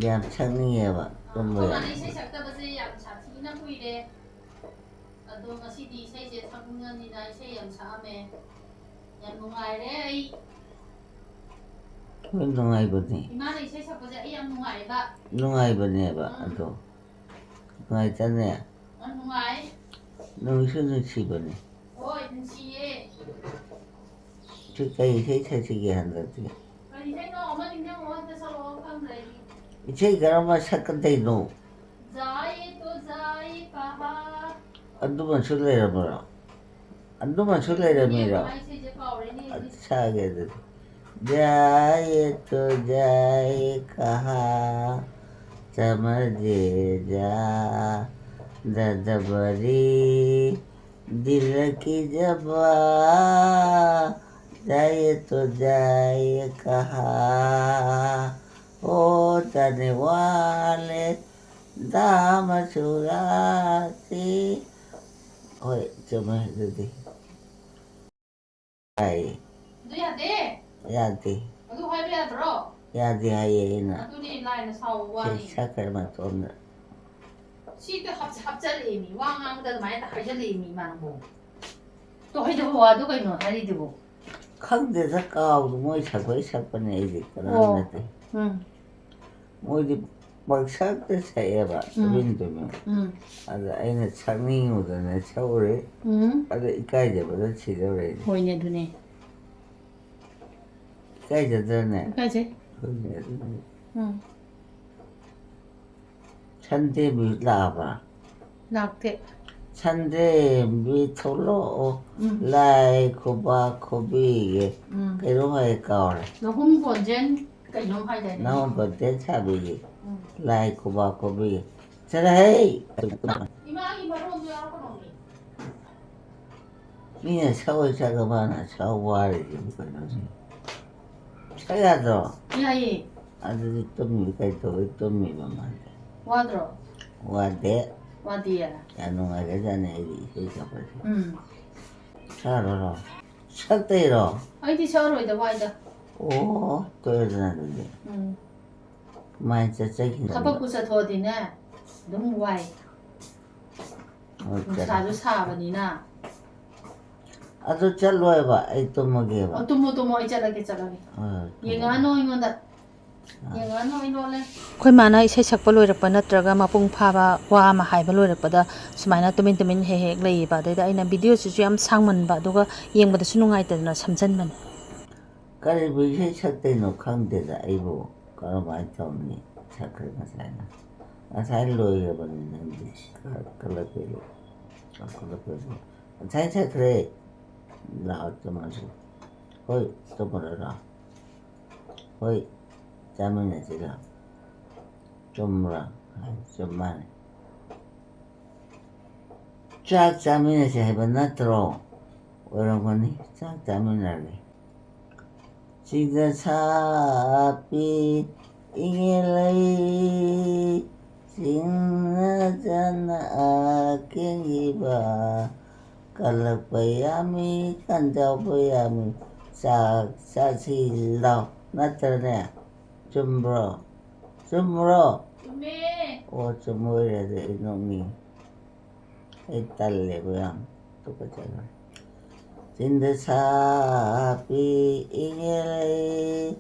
ꯌꯥꯝ ꯁꯛꯅꯤꯡꯉꯦꯕ, ꯑꯥ, ꯇꯨꯝꯕ ꯑꯩꯈꯣꯏ ꯌꯥꯝ꯫ ꯃꯥꯅ ꯏꯁꯩ ꯁꯛꯇꯕꯁꯦ ꯌꯥꯝ ꯁꯥꯊꯤꯅ ꯀꯨꯏꯔꯦ꯫ ꯑꯗꯣ ꯉꯁꯤꯗꯤ ꯏꯁꯩꯁꯦ ꯁꯛꯅꯤꯡꯉꯅꯤꯅ ꯏꯁꯩ ꯌꯥꯝ ꯁꯛꯑꯝꯃꯦ꯫ ꯌꯥꯝ ꯅꯨꯡꯉꯥꯏꯔꯦ ꯑꯩ꯫ ꯍꯣꯏ, ꯅꯨꯡꯉꯥꯏꯕꯅꯦ꯫ ꯏꯃꯥꯅ ꯏꯁꯩ ꯁꯛꯄꯁꯦ ꯑꯩ ꯌꯥꯝ ꯅꯨꯡꯉꯥꯏꯌꯦꯕ꯫ ꯅꯨꯡꯉꯥꯏꯕꯅꯦꯕ, ꯎꯝ꯫ ꯑꯗꯣ꯫ ꯅꯨꯡꯉꯥꯏꯇꯅꯦ꯫ ꯌꯥꯝ ꯅꯨꯡꯉꯥꯏ꯫ ꯅꯨꯡꯁꯨ ꯅꯨꯡꯁꯤꯕꯅꯦ꯫ ꯍꯣꯏ, ꯅꯨꯡꯁꯤꯌꯦ꯫ ꯁꯤ ꯀꯩ ꯏꯁꯩ ꯁꯛꯁꯤꯒꯦ ꯍꯟꯗꯛꯇꯤ? ꯀꯔꯤ ꯏꯁꯩꯅꯣ? ꯑꯃ ꯅꯤꯡꯁꯤꯡꯉꯣ, ꯍꯦꯛꯇ ꯁꯛꯂꯛꯑꯣ, ꯈꯪꯗ꯭ꯔꯦ ꯑꯩꯗꯤ꯫ ꯏꯁꯩ ꯀꯔꯝꯕ ꯁꯛꯀꯗꯣꯏꯅꯣ? ꯖꯥꯏꯌꯦ ꯇꯣ ꯖꯥꯏꯌꯦ ꯀꯍꯥ꯫ ꯑꯗꯨꯃꯁꯨ ꯂꯩꯔꯝꯕ꯭ꯔꯣ? ꯑꯗꯨꯃꯁꯨ ꯂꯩꯔꯝꯃꯤꯔꯣ? ꯏꯁꯩꯁꯦ ꯀꯥꯎꯔꯦꯅꯦ ꯑꯩꯗꯤ꯫ ꯁꯛꯑꯒꯦ ꯑꯗꯨꯗꯤ꯫ ꯖꯥꯏꯌꯦ ꯇꯣ ꯖꯥꯏꯌꯦ ꯀꯍꯥ, ꯁꯃꯖ ꯖꯥ ꯗꯗꯕꯔꯤ, ꯗꯤꯜ ꯀꯤ ꯖꯕꯥ, ꯖꯥꯏꯌꯦ ꯇꯣ ꯖꯥꯏꯌꯦ ꯀꯍꯥ, ꯍꯣ ꯖꯥꯅꯦ ꯋꯥꯂꯦ ꯗꯥꯝ ꯆꯨꯔꯥꯁꯤ꯫ ꯍꯣꯏ, ꯆꯨꯝꯃꯦ ꯑꯗꯨꯗꯤ꯫ ꯍꯥꯏ꯫ ꯑꯗꯨ ꯌꯥꯗꯦ? ꯌꯥꯗꯦ꯫ ꯑꯗꯨ ꯍꯥꯏꯕ ꯌꯥꯗ꯭ꯔꯣ? ꯌꯥꯗꯦ ꯍꯥꯏꯌꯦ ꯑꯩꯅ꯫ ꯑꯗꯨꯅꯦ ꯂꯥꯏꯅ ꯁꯥꯎꯕ ꯁꯤ ꯋꯥꯅꯤ꯫ ꯁꯛꯈ꯭ꯔ ꯃꯇꯨꯡꯗ꯫ ꯁꯤꯗ ꯍꯥꯞ-, ꯍꯥꯞꯆꯜꯂꯛꯑꯦꯃꯤ꯫ ꯋꯥ ꯉꯥꯡꯕꯗ ꯑꯗꯨꯃꯥꯏꯅ ꯍꯦꯛꯇ ꯍꯥꯏꯖꯜꯂꯛꯑꯦꯃꯤ ꯏꯃꯥꯅꯕꯨ꯫ ꯇꯣ ꯍꯩꯗꯕ ꯋꯥꯗꯨ ꯀꯩꯅꯣ ꯍꯥꯏꯔꯤꯗꯨꯕꯨ? ꯈꯪꯗꯦꯗ, ꯀꯥꯎꯗ ꯃꯣꯏ ꯁꯛꯄꯩ ꯁꯛꯄꯅꯦ ꯑꯩꯗꯤ, ꯀꯅꯥ ꯑꯣ꯫ ꯅꯠꯇꯦ꯫ ꯎꯝ꯫ ꯃꯣꯏꯗꯤ ꯄꯪꯁꯛꯇ ꯁꯛꯑꯦꯕ, ꯎꯝ꯫ ꯇꯨꯃꯤꯟ ꯇꯨꯃꯤꯟ꯫ ꯎꯝ꯫ ꯑꯗ ꯑꯩꯅ ꯁꯛꯅꯤꯡꯉꯨꯗꯅ ꯁꯛꯎꯔꯦ꯫ ꯎꯝ꯫ ꯑꯗ ꯏꯀꯥꯏꯖꯕꯗ ꯁꯤꯗꯧꯔꯦ ꯑꯩꯗꯤ꯫ ꯍꯣꯏꯅꯦ, ꯑꯗꯨꯅꯦ꯫ ꯏꯀꯥꯏꯖꯗ꯭ꯔꯅꯦ? ꯏꯀꯥꯏꯖꯩ꯫ ꯍꯣꯏꯅꯦ, ꯑꯗꯨꯅꯦ꯫ ꯎꯝ꯫ ꯁꯟꯗꯦ ꯃ꯭ꯌꯨꯖꯤꯛ ꯂꯥꯛꯑꯕ? ꯂꯥꯛꯇꯦ꯫ ꯁꯟꯗ꯭ꯔꯦꯝꯕꯤ ꯊꯣꯛꯂꯛꯑꯣ, ꯎꯝ꯫ ꯂꯥꯏ ꯈꯨꯕꯥꯛ ꯈꯨꯕꯤꯒꯦ꯫ ꯎꯝ꯫ ꯀꯩꯅꯣꯝ ꯍꯥꯏ ꯀꯥꯎꯔꯦ꯫ ꯅꯍꯨꯝ ꯀꯣꯟꯖꯦꯟ ꯀꯩꯅꯣꯝ ꯍꯥꯏꯗꯥꯏꯅꯦ? ꯅꯍꯨꯝ ꯀꯣꯟꯖꯦꯟ ꯁꯥꯕꯤꯒꯦ꯫ ꯎꯝ꯫ ꯂꯥꯏ ꯈꯨꯕꯥꯛ ꯈꯨꯕꯤꯒꯦ꯫ ꯆꯠꯂꯍꯦ! ꯏꯃꯥꯒꯤ ꯃꯔꯣꯟꯗꯣ ꯌꯥꯎꯔꯛꯀꯅꯣꯃꯤ꯫ ꯃꯤꯅ ꯁꯛꯑꯣꯏ ꯁꯛꯑꯒ ꯃꯥꯅ ꯁꯛ ꯋꯥꯔꯤꯁꯤꯕꯨ ꯀꯩꯅꯣꯅꯦ? ꯁꯛ ꯌꯥꯗ꯭ꯔꯣ? ꯌꯥꯏꯌꯦ꯫ ꯑꯗꯨꯗꯤ ꯇꯨꯝꯃꯤ ꯀꯩꯗꯧꯕꯩ ꯇꯨꯝꯃꯤꯕ ꯃꯥꯗꯤ? ꯋꯥꯗ꯭ꯔꯣ? ꯋꯥꯗꯦ꯫ ꯋꯥꯗꯤꯌꯦ? ꯌꯥꯝ ꯅꯨꯡꯉꯥꯏꯈ꯭ꯔꯖꯥꯠꯅꯤ ꯑꯩꯗꯤ ꯏꯁꯩ ꯁꯛꯄꯁꯦ꯫ ꯎꯝ꯫ ꯁꯛꯑꯔꯣꯏꯔꯣ? ꯁꯛꯇꯣꯏꯔꯣ? ꯑꯩꯗꯤ ꯁꯛꯑꯔꯣꯏꯗ, ꯋꯥꯏꯗ꯫ ꯑꯣ, ꯇꯣꯛꯑꯦꯗꯅ ꯑꯗꯨꯗꯤ꯫ ꯎꯝ꯫ ꯀꯃꯥꯏꯅ ꯆꯠꯆꯈꯤꯅꯣ? ꯊꯕꯛꯄꯨ ꯆꯠꯊꯣꯛꯑꯗꯤꯅꯦ, ꯑꯗꯨꯝ ꯋꯥꯏ꯫ ꯍꯣꯏ, ꯆꯠꯂꯣ꯫ ꯅꯨꯡꯁꯥꯁꯨ ꯁꯥꯕꯅꯤꯅ꯫ ꯑꯗꯨ ꯆꯠꯂꯣꯏꯕ, ꯑꯩ ꯇꯨꯝꯃꯒꯦꯕ꯫ ꯑꯣ, ꯇꯨꯝꯃꯣ, ꯇꯨꯝꯃꯣ, ꯑꯩ ꯆꯠꯂꯒꯦ, ꯆꯠꯂꯒꯦ꯫ ꯍꯣꯏ, ꯍꯣꯏ, ꯌꯦꯡꯉꯛꯑꯅꯣ ꯑꯩꯉꯣꯟꯗ꯫ ꯑꯥ꯫ ꯌꯦꯡꯉꯛꯑꯅꯣ, ꯑꯩ ꯂꯣꯠꯂꯦ꯫ ꯑꯩꯈꯣꯏ ꯃꯥꯅ ꯏꯁꯩ ꯁꯛꯄ ꯂꯣꯏꯔꯛꯄ ꯅꯠꯇ꯭ꯔꯒ ꯃꯄꯨꯡ ꯐꯥꯕ ꯋꯥ ꯑꯃ ꯍꯥꯏꯕ ꯂꯣꯏꯔꯛꯄꯗ ꯁꯨꯃꯥꯏꯅ ꯇꯨꯃꯤꯟ ꯇꯨꯃꯤꯟ ꯍꯦꯛ ꯍꯦꯛ ꯂꯩꯌꯦꯕ꯫ ꯑꯗꯩꯗ ꯑꯩꯅ ꯚꯤꯗꯤꯑꯣꯁꯤꯁꯨ ꯌꯥꯝ ꯁꯥꯡꯃꯟꯕ, ꯑꯗꯨꯒ ꯌꯦꯡꯕꯗꯁꯨ ꯅꯨꯡꯉꯥꯏꯇꯗꯅ ꯁꯝꯖꯟꯕꯅꯦ꯫ ꯀꯔꯤꯕꯨ ꯏꯁꯩ ꯁꯛꯇꯣꯏꯅꯣ ꯈꯪꯗꯦꯗ ꯑꯩꯕꯨ꯫ ꯀꯔꯝꯍꯥꯏꯅ ꯇꯧꯅꯤ? ꯁꯛꯈ꯭ꯔꯦ ꯉꯁꯥꯏꯅ꯫ ꯉꯁꯥꯏ ꯂꯣꯏꯈ꯭ꯔꯕꯅꯤ ꯅꯪꯗꯤ꯫ ꯀ-, ꯀꯂꯛꯄꯤꯔꯣ꯫ ꯀꯂꯛꯄꯤꯔꯣ꯫ ꯉꯁꯥꯏ ꯁꯛꯈ꯭ꯔꯦ꯫ ꯂꯥꯛꯑꯣ ꯇꯨꯝꯃꯁꯤ꯫ ꯍꯣꯏ, ꯇꯨꯝꯃꯨꯔꯣ ꯂꯥꯛꯑꯣ꯫ ꯍꯣꯏ, ꯆꯥꯃꯤꯟꯅꯁꯤ ꯂꯥꯛꯑꯣ꯫ ꯆꯨꯝꯕ꯭ꯔꯥ? ꯍꯥꯏ, ꯆꯨꯝ ꯃꯥꯜꯂꯦ꯫ ꯆꯥꯛ ꯆꯥꯃꯤꯟꯅꯁꯦ ꯍꯥꯏꯕ ꯅꯠꯇ꯭ꯔꯣ? ꯑꯣꯏꯔꯝꯒꯅꯤ, ꯆꯥꯛ ꯆꯥꯃꯤꯟꯅꯔꯒꯦ꯫ ꯆꯤꯡꯗ ꯁꯥꯠꯄꯤ ꯏꯉꯦꯜ ꯂꯩ, ꯆꯤꯡꯅꯗꯅ ꯀꯦꯟꯈꯤꯕ, ꯀꯜꯂꯛꯄ ꯌꯥꯝꯃꯤ, ꯀꯟꯖꯥꯎꯕ ꯌꯥꯝꯃꯤ, ꯆꯥꯛ ꯆꯥꯁꯤ ꯂꯥꯎ꯫ ꯅꯠꯇ꯭ꯔꯅꯦ? ꯆꯨꯝꯕ꯭ꯔꯣ? ꯆꯨꯝꯕ꯭ꯔꯣ? ꯆꯨꯝꯃꯦ꯫ ꯑꯣ, ꯆꯨꯝꯕ ꯑꯣꯏꯔꯗꯤ ꯑꯩ ꯅꯣꯛꯅꯤꯡꯉꯤ꯫ ꯑꯩ ꯇꯜꯂꯦꯕ ꯌꯥꯝ꯫ ꯇꯨꯀꯠꯆꯈ꯭ꯔꯦ꯫ ꯆꯤꯡꯗ ꯁꯥꯠꯄꯤ ꯏꯉꯦꯜ ꯂꯩ,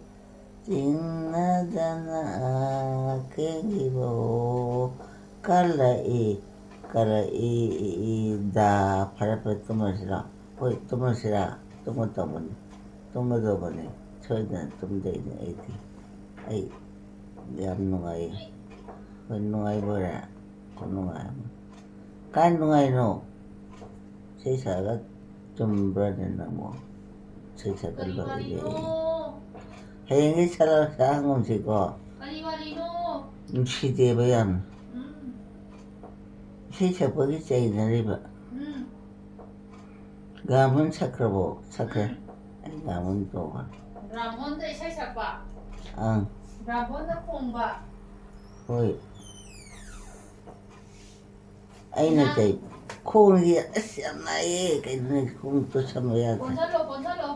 ꯆꯤꯡꯅꯗꯅ ꯀꯦꯟꯈꯤꯕ ꯀꯜꯂꯛꯏ, ꯀꯜꯂꯛꯏ, ꯏ, ꯏ, ꯗꯥ꯫ ꯐꯔꯦ, ꯐꯔꯦ, ꯇꯨꯝꯃꯁꯤꯔꯣ? ꯍꯣꯏ, ꯇꯨꯝꯃꯁꯤꯔꯥ? ꯇꯨꯝꯒꯗꯧꯕꯅꯤ꯫ ꯇꯨꯝꯒꯗꯧꯕꯅꯤ꯫ ꯁꯣꯏꯗꯅ ꯇꯨꯝꯗꯣꯏꯅꯤ ꯑꯩꯗꯤ꯫ ꯑꯩ ꯌꯥꯝ ꯅꯨꯡꯉꯥꯏꯌꯦ꯫ ꯍꯣꯏ, ꯅꯨꯡꯉꯥꯏꯕ ꯑꯣꯏꯔꯦ꯫ ꯈꯨꯅꯨꯡꯉꯥꯏ ꯑꯃ꯫ ꯀꯥꯏ ꯅꯨꯡꯉꯥꯏꯅꯣ? ꯏꯁꯩ ꯁꯛꯑꯒ ꯆꯨꯝꯕ꯭ꯔꯅꯦ ꯅꯪꯕꯣ? ꯏꯁꯩ ꯁꯛꯀꯗꯧꯔꯤꯒꯦ꯫ ꯀꯔꯤ ꯋꯥꯔꯤꯅꯣ? ꯍꯌꯦꯡꯗꯤ ꯁꯛꯂ-, ꯁꯛꯍꯟꯒꯨꯝꯁꯤꯀꯣ꯫ ꯀꯔꯤ ꯋꯥꯔꯤꯅꯣ? ꯅꯨꯡꯁꯤꯗꯦꯕ ꯌꯥꯝꯅ꯫ ꯎꯝ꯫ ꯏꯁꯩ ꯁꯛꯄꯒꯤ ꯆꯩꯅꯔꯤꯕ꯫ ꯎꯝ꯫ ꯒ꯭ꯔꯥꯃꯣꯟ ꯁꯛꯈ꯭ꯔꯕꯣ? ꯁꯛꯈ꯭ꯔꯦ꯫ ꯎꯝ꯫ ꯑꯩ ꯒ꯭ꯔꯥꯃꯣꯟ ꯇꯧꯕ꯫ ꯒ꯭ꯔꯥꯃꯣꯟꯗ ꯏꯁꯩ ꯁꯛꯄ? ꯑꯪ꯫ ꯒ꯭ꯔꯥꯃꯣꯟꯗ ꯈꯣꯡꯕ? ꯍꯣꯏ꯫ ꯑꯩꯅ ꯅꯪ ꯀꯩ ꯈꯣꯡꯁꯤ ꯑꯁ ꯌꯥꯝ ꯅꯥꯏꯌꯦ, ꯀꯩꯅꯣꯅꯦ ꯈꯣꯡ ꯇꯣꯠꯁꯟꯕ ꯌꯥꯗ꯭ꯔꯦ꯫ ꯀꯣꯟꯁꯜꯂꯣ, ꯀꯣꯟꯁꯜꯂꯣ꯫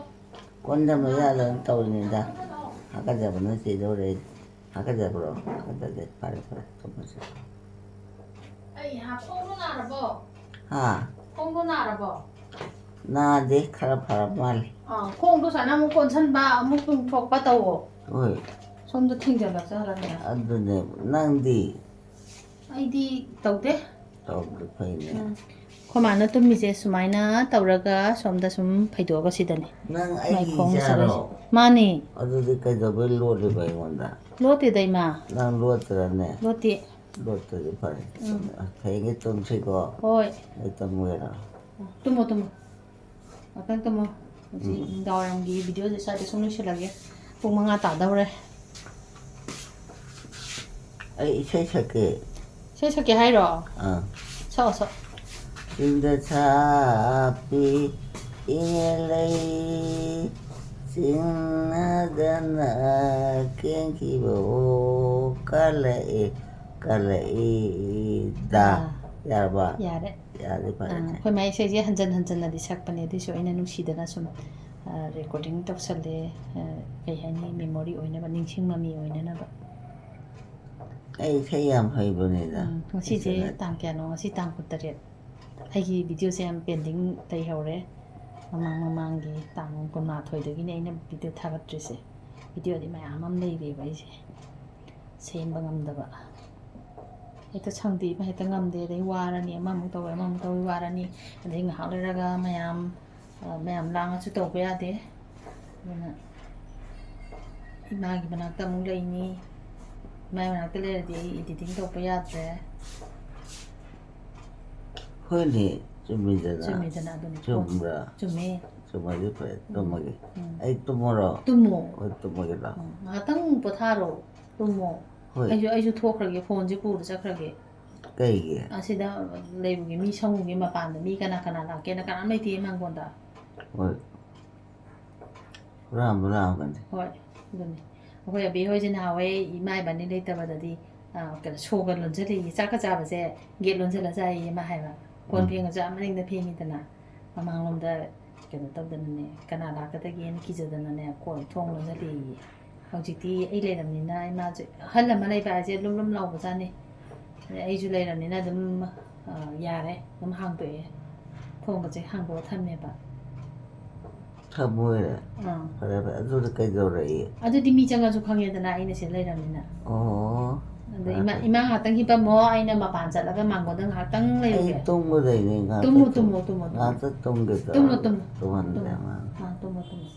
ꯀꯣꯟꯁꯟꯕ ꯌꯥꯗꯗꯅ ꯇꯧꯔꯤꯅꯤꯗ꯫ ꯀꯣꯟꯁꯜꯂꯣ꯫ ꯍꯥꯀꯠꯆꯕꯅ ꯁꯤꯗꯧꯔꯦ ꯑꯩꯗꯤ꯫ ꯍꯥꯀꯠꯆꯕ꯭ꯔꯣ? ꯍꯥꯀꯠꯆꯗꯦ꯫ ꯐꯔꯦ, ꯐꯔꯦ, ꯇꯨꯝꯃꯁꯤ꯫ ꯑꯩ ꯍꯥ, ꯈꯣꯡꯗꯣ ꯅꯥꯔꯕꯣ? ꯍꯥ? ꯈꯣꯡꯗꯣ ꯅꯥꯔꯕꯣ? ꯅꯥꯗꯦ, ꯈꯔ ꯐꯔꯕ ꯃꯥꯜꯂꯦ꯫ ꯑꯥ, ꯈꯣꯡꯗꯣ ꯁꯨꯃꯥꯏꯅ ꯑꯃꯨꯛ ꯀꯣꯟꯁꯟꯕ, ꯑꯃꯨꯛ ꯇꯤꯡꯊꯣꯛꯄ ꯇꯧꯋꯣ꯫ ꯍꯣꯏ꯫ ꯁꯣꯝꯗ ꯊꯤꯡꯖꯜꯂꯛꯆꯍꯜꯂꯒꯅꯦ꯫ ꯑꯗꯨꯅꯦ, ꯅꯪꯗꯤ? ꯑꯩꯗꯤ ꯇꯧꯗꯦ꯫ ꯇꯧꯕꯗꯤ ꯐꯩꯅꯦ꯫ ꯎꯝ꯫ ꯑꯩꯈꯣꯏ ꯃꯥꯅ ꯇꯨꯝꯃꯤꯁꯦ ꯁꯨꯃꯥꯏꯅ ꯇꯧꯔꯒ ꯁꯣꯝꯗ ꯁꯨꯝ ꯐꯩꯗꯣꯛꯑꯒ ꯁꯤꯗꯅꯤ꯫ ꯅꯪ ꯑꯩꯒꯤ ꯃꯥꯏꯈꯣꯡ ꯏꯆꯥꯔꯣ? ꯁꯥꯒꯩꯁꯦ꯫ ꯃꯥꯅꯤ꯫ ꯑꯗꯨꯗꯤ ꯀꯩꯗꯧꯕꯩ ꯂꯣꯠꯂꯤꯕ ꯑꯩꯉꯣꯟꯗ? ꯂꯣꯠꯇꯦꯗ, ꯏꯃꯥ꯫ ꯅꯪ ꯂꯣꯠꯇ꯭ꯔꯅꯦ? ꯂꯣꯠꯇꯦ꯫ ꯂꯣꯠꯇ꯭ꯔꯗꯤ ꯐꯔꯦ꯫ ꯎꯝ꯫ ꯍꯌꯦꯡꯗꯤ ꯇꯨꯝꯁꯤꯀꯣ? ꯍꯣꯏ꯫ ꯑꯩ ꯇꯨꯝꯃꯨꯒꯦꯔꯣ? ꯇꯨꯝꯃꯣ, ꯇꯨꯝꯃꯣ꯫ ꯉꯥꯛꯇꯪ ꯇꯨꯝꯃꯣ꯫ ꯍꯧꯖꯤꯛ ꯎꯝ꯫ ꯅꯨꯡꯗꯥꯡꯋꯥꯏꯔꯝꯒꯤ videoꯁꯦ ꯁ꯭ꯋꯥꯏꯗ ꯁꯨꯝ ꯂꯣꯏꯁꯤꯜꯂꯒꯦ꯫ ꯄꯨꯡ ꯃꯉꯥ ꯇꯥꯗꯧꯔꯦ꯫ ꯑꯩ ꯏꯁꯩ ꯁꯛꯀꯦ꯫ ꯏꯁꯩ ꯁꯛꯀꯦ ꯍꯥꯏꯔꯣ? ꯑꯥ꯫ ꯁꯛꯑꯣ, ꯁꯛꯑꯣ꯫ ꯆꯤꯡꯗ ꯁꯥꯠꯄꯤ ꯏꯉꯦꯂꯩ, ꯆꯤꯡꯅꯗꯅ ꯀꯦꯟꯈꯤꯕ ꯑꯣ ꯀꯜꯂꯛꯑꯦ, ꯀꯜꯂꯛꯑꯦ ꯗ꯫ ꯑꯥ꯫ ꯌꯥꯔꯕ? ꯌꯥꯔꯦ꯫ ꯌꯥꯔꯦ, ꯐꯔꯦ, ꯑꯥ, ꯐꯔꯦ꯫ ꯑꯩꯈꯣꯏ ꯃꯥꯏ ꯏꯁꯩꯁꯦ ꯍꯟꯖꯟ ꯍꯟꯖꯟꯅꯗꯤ ꯁꯛꯄꯅꯦ, ꯑꯗꯨꯏꯁꯨ ꯑꯩꯅ ꯅꯨꯡꯁꯤꯗꯅ ꯁꯨꯝ, ꯑꯥ, recording ꯇꯧꯁꯜꯂꯦ, ꯑꯥ, ꯀꯩ ꯍꯥꯏꯅꯤ, memory ꯑꯣꯏꯅꯕ, ꯅꯤꯡꯁꯤꯡ ꯃꯃꯤ ꯑꯣꯏꯅꯅꯕ꯫ ꯑꯩ ꯏꯁꯩ ꯌꯥꯝ ꯍꯩꯕꯅꯤꯗ꯫ ꯎꯝ, ꯉꯁꯤꯁꯦ ꯏꯁꯩ ꯇꯥꯡ ꯀꯌꯥꯅꯣ? ꯉꯁꯤ ꯇꯥꯡ ꯀꯨꯟꯇꯔꯦꯠ꯫ ꯑꯩꯒꯤ videoꯁꯦ ꯌꯥꯝ pending ꯂꯩꯍꯧꯔꯦ꯫ ꯃꯃꯥꯡ ꯃꯃꯥꯡꯒꯤ ꯇꯥꯡ ꯀꯨꯟꯃꯥꯊꯣꯏꯗꯒꯤꯅꯦ ꯑꯩꯅ video ꯊꯥꯒꯠꯇ꯭ꯔꯤꯁꯦ꯫ Videoꯗꯤ ꯃꯌꯥꯝ ꯑꯃ ꯂꯩꯔꯤꯕ ꯑꯩꯁꯦ꯫ ꯁꯦꯝꯕ ꯉꯝꯗꯕ꯫ ꯍꯦꯛꯇ ꯁꯪꯗꯦ, ꯍꯦꯛꯇ ꯉꯝꯗꯦ꯫ ꯑꯗꯩ ꯋꯥꯔꯅꯤ, ꯑꯃꯃꯨꯛ ꯇꯧꯋꯦ, ꯑꯃꯃꯨꯛ ꯇꯧꯋꯦ, ꯋꯥꯔꯅꯤ꯫ ꯑꯗꯩ ꯉꯥꯏꯍꯥꯛ ꯂꯩꯔꯒ ꯃꯌꯥꯝ, ꯑ, ꯃꯌꯥꯝ ꯂꯥꯡꯉꯁꯨ ꯇꯧꯕ ꯌꯥꯗꯦ꯫ ꯑꯗꯨꯅ ꯏꯃꯥꯒꯤ ꯃꯅꯥꯛꯇ ꯑꯃꯨꯛ ꯂꯩꯅꯤ꯫ ꯏꯃꯥꯒꯤ ꯃꯅꯥꯛꯇ ꯂꯩꯔꯗꯤ ꯑꯩ editing ꯇꯧꯕ ꯌꯥꯗ꯭ꯔꯦ꯫ ꯍꯣꯏꯅꯦ, ꯆꯨꯝꯃꯤꯗꯅ꯫ ꯆꯨꯝꯃꯤꯗꯅ꯫ ꯑꯗꯨꯅꯤ꯫ ꯆꯨꯝꯕ꯭ꯔꯥ? ꯆꯨꯝꯃꯦ꯫ ꯆꯨꯝꯃꯗꯤ ꯐꯔꯦ, ꯇꯨꯝꯃꯒꯦ꯫ ꯎꯝ꯫ ꯑꯩ ꯇꯨꯝꯃꯔꯣ? ꯇꯨꯝꯃꯣ꯫ ꯍꯣꯏ, ꯇꯨꯝꯃꯒꯦ ꯂꯥꯎ꯫ ꯎꯝ, ꯉꯥꯏꯍꯥꯛꯇꯪ ꯄꯣꯊꯥꯔꯣ꯫ ꯇꯨꯝꯃꯣ꯫ ꯍꯣꯏ꯫ ꯑꯩꯁꯨ ꯑꯩꯁꯨ ꯊꯣꯛꯈ꯭ꯔꯒꯦ, ꯐꯣꯟꯁꯦ ꯄꯨꯔ ꯆꯠꯈ꯭ꯔꯒꯦ꯫ ꯀꯩꯒꯤ? ꯑꯁꯤꯗ ꯂꯩꯕꯒꯤ ꯃꯤ ꯁꯪꯉꯨꯒꯤ ꯃꯄꯥꯟꯗ ꯃꯤ ꯀꯅꯥ ꯀꯅꯥ ꯂꯥꯛꯀꯦꯅ ꯀꯅꯥꯝ ꯂꯩꯇꯦ ꯃꯥꯡꯒꯣꯟꯗ꯫ ꯍꯣꯏ꯫ ꯍꯨꯔꯥꯟꯕ ꯂꯥꯛꯑꯝꯒꯅꯤ꯫ ꯍꯣꯏ꯫ ꯑꯗꯨꯅꯤ꯫ ꯑꯩꯈꯣꯏ ꯑꯕꯤ ꯍꯣꯏꯁꯦ ꯅꯍꯥꯟꯋꯥꯏ ꯏꯃꯥ ꯏꯕꯥꯅꯤ ꯂꯩꯇꯕꯗꯗꯤ, ꯑ, ꯀꯩꯅꯣ, ꯁꯣꯒ ꯂꯣꯟꯁꯤꯜꯂꯤꯌꯦ, ꯆꯥꯛꯀ ꯆꯥꯕꯁꯦ ꯒꯦꯠ ꯂꯣꯟꯁꯤꯜꯂ ꯆꯥꯏꯌꯦ ꯃꯥ ꯍꯥꯏꯕ꯫ ꯀꯣꯟ ꯎꯝ꯫ ꯐꯦꯡꯉꯁꯨ ꯑꯥ ꯃꯅꯤꯡꯗ ꯐꯦꯡꯉꯤꯗꯅ, ꯃꯃꯥꯡꯂꯣꯝꯗ ꯀꯩꯅꯣ ꯇꯧꯗꯅꯅꯦ, ꯀꯅꯥ ꯂꯥꯛꯀꯗꯒꯦꯅ ꯀꯤꯖꯗꯅꯅꯦ ꯀꯣꯟ ꯊꯣꯡ ꯂꯣꯟꯁꯤꯜꯂꯤꯌꯦ꯫ ꯍꯧꯖꯤꯛꯇꯤ ꯑꯩ ꯂꯩꯔꯕꯅꯤꯅ ꯏꯃꯥꯁꯦ, ꯑꯍꯜ ꯑꯃ ꯂꯩꯕ ꯍꯥꯏꯁꯦ ꯂꯨꯝ ꯂꯨꯝ ꯂꯥꯎꯕꯖꯥꯠꯅꯤ꯫ ꯑꯗꯩ ꯑꯩꯁꯨ ꯂꯩꯔꯕꯅꯤꯅ ꯑꯗꯨꯝ, ꯑ, ꯌꯥꯔꯦ, ꯑꯗꯨꯝ ꯍꯥꯡꯗꯣꯛꯑꯦ, ꯊꯣꯡꯒꯁꯦ ꯍꯥꯡꯗꯣꯛꯑ ꯊꯝꯃꯦꯕ꯫ ꯊꯝꯃꯣꯏꯔꯦ꯫ ꯑꯥ꯫ ꯐꯔꯦ, ꯐꯔꯦ꯫ ꯑꯗꯨꯗ ꯀꯩꯗꯧꯔꯛꯏ? ꯑꯗꯨꯗꯤ ꯃꯤ ꯆꯪꯉꯁꯨ ꯈꯪꯉꯦꯗꯅ ꯑꯩꯅ ꯁꯤꯗ ꯂꯩꯔꯕꯅꯤꯅ꯫ ꯑꯣ꯫ ꯑꯗꯣ ꯏꯃꯥ, ꯏꯃꯥ ꯉꯥꯛꯇꯪ ꯍꯤꯞꯄꯝꯃꯣ, ꯑꯩꯅ ꯃꯄꯥꯟ ꯆꯠꯂꯒ ꯃꯥꯡꯒꯣꯟꯗ ꯉꯥꯏꯍꯥꯛꯇꯪ ꯑꯩ ꯂꯩꯔꯨꯒꯦ꯫ ꯇꯨꯝꯒꯗꯣꯏꯅꯦ, ꯉꯥꯛꯇ ꯇꯨꯝꯃꯣ, ꯇꯨꯝ-, ꯇꯨꯝꯃꯣ, ꯇꯨꯝꯃꯣ, ꯇꯨꯝꯃꯣ꯫ ꯉꯥꯛꯇ ꯇꯨꯝꯒꯦ ꯇꯧꯔꯣ꯫ ꯇꯨꯝꯃꯣ, ꯇꯨꯝꯃꯣ꯫ ꯇꯨꯝꯍꯟꯗꯦ ꯇꯨꯝꯃꯣ꯫ ꯑꯉꯥꯡ꯫ ꯑꯥ, ꯇꯨꯝꯃꯣ, ꯇꯨꯝꯃꯣ꯫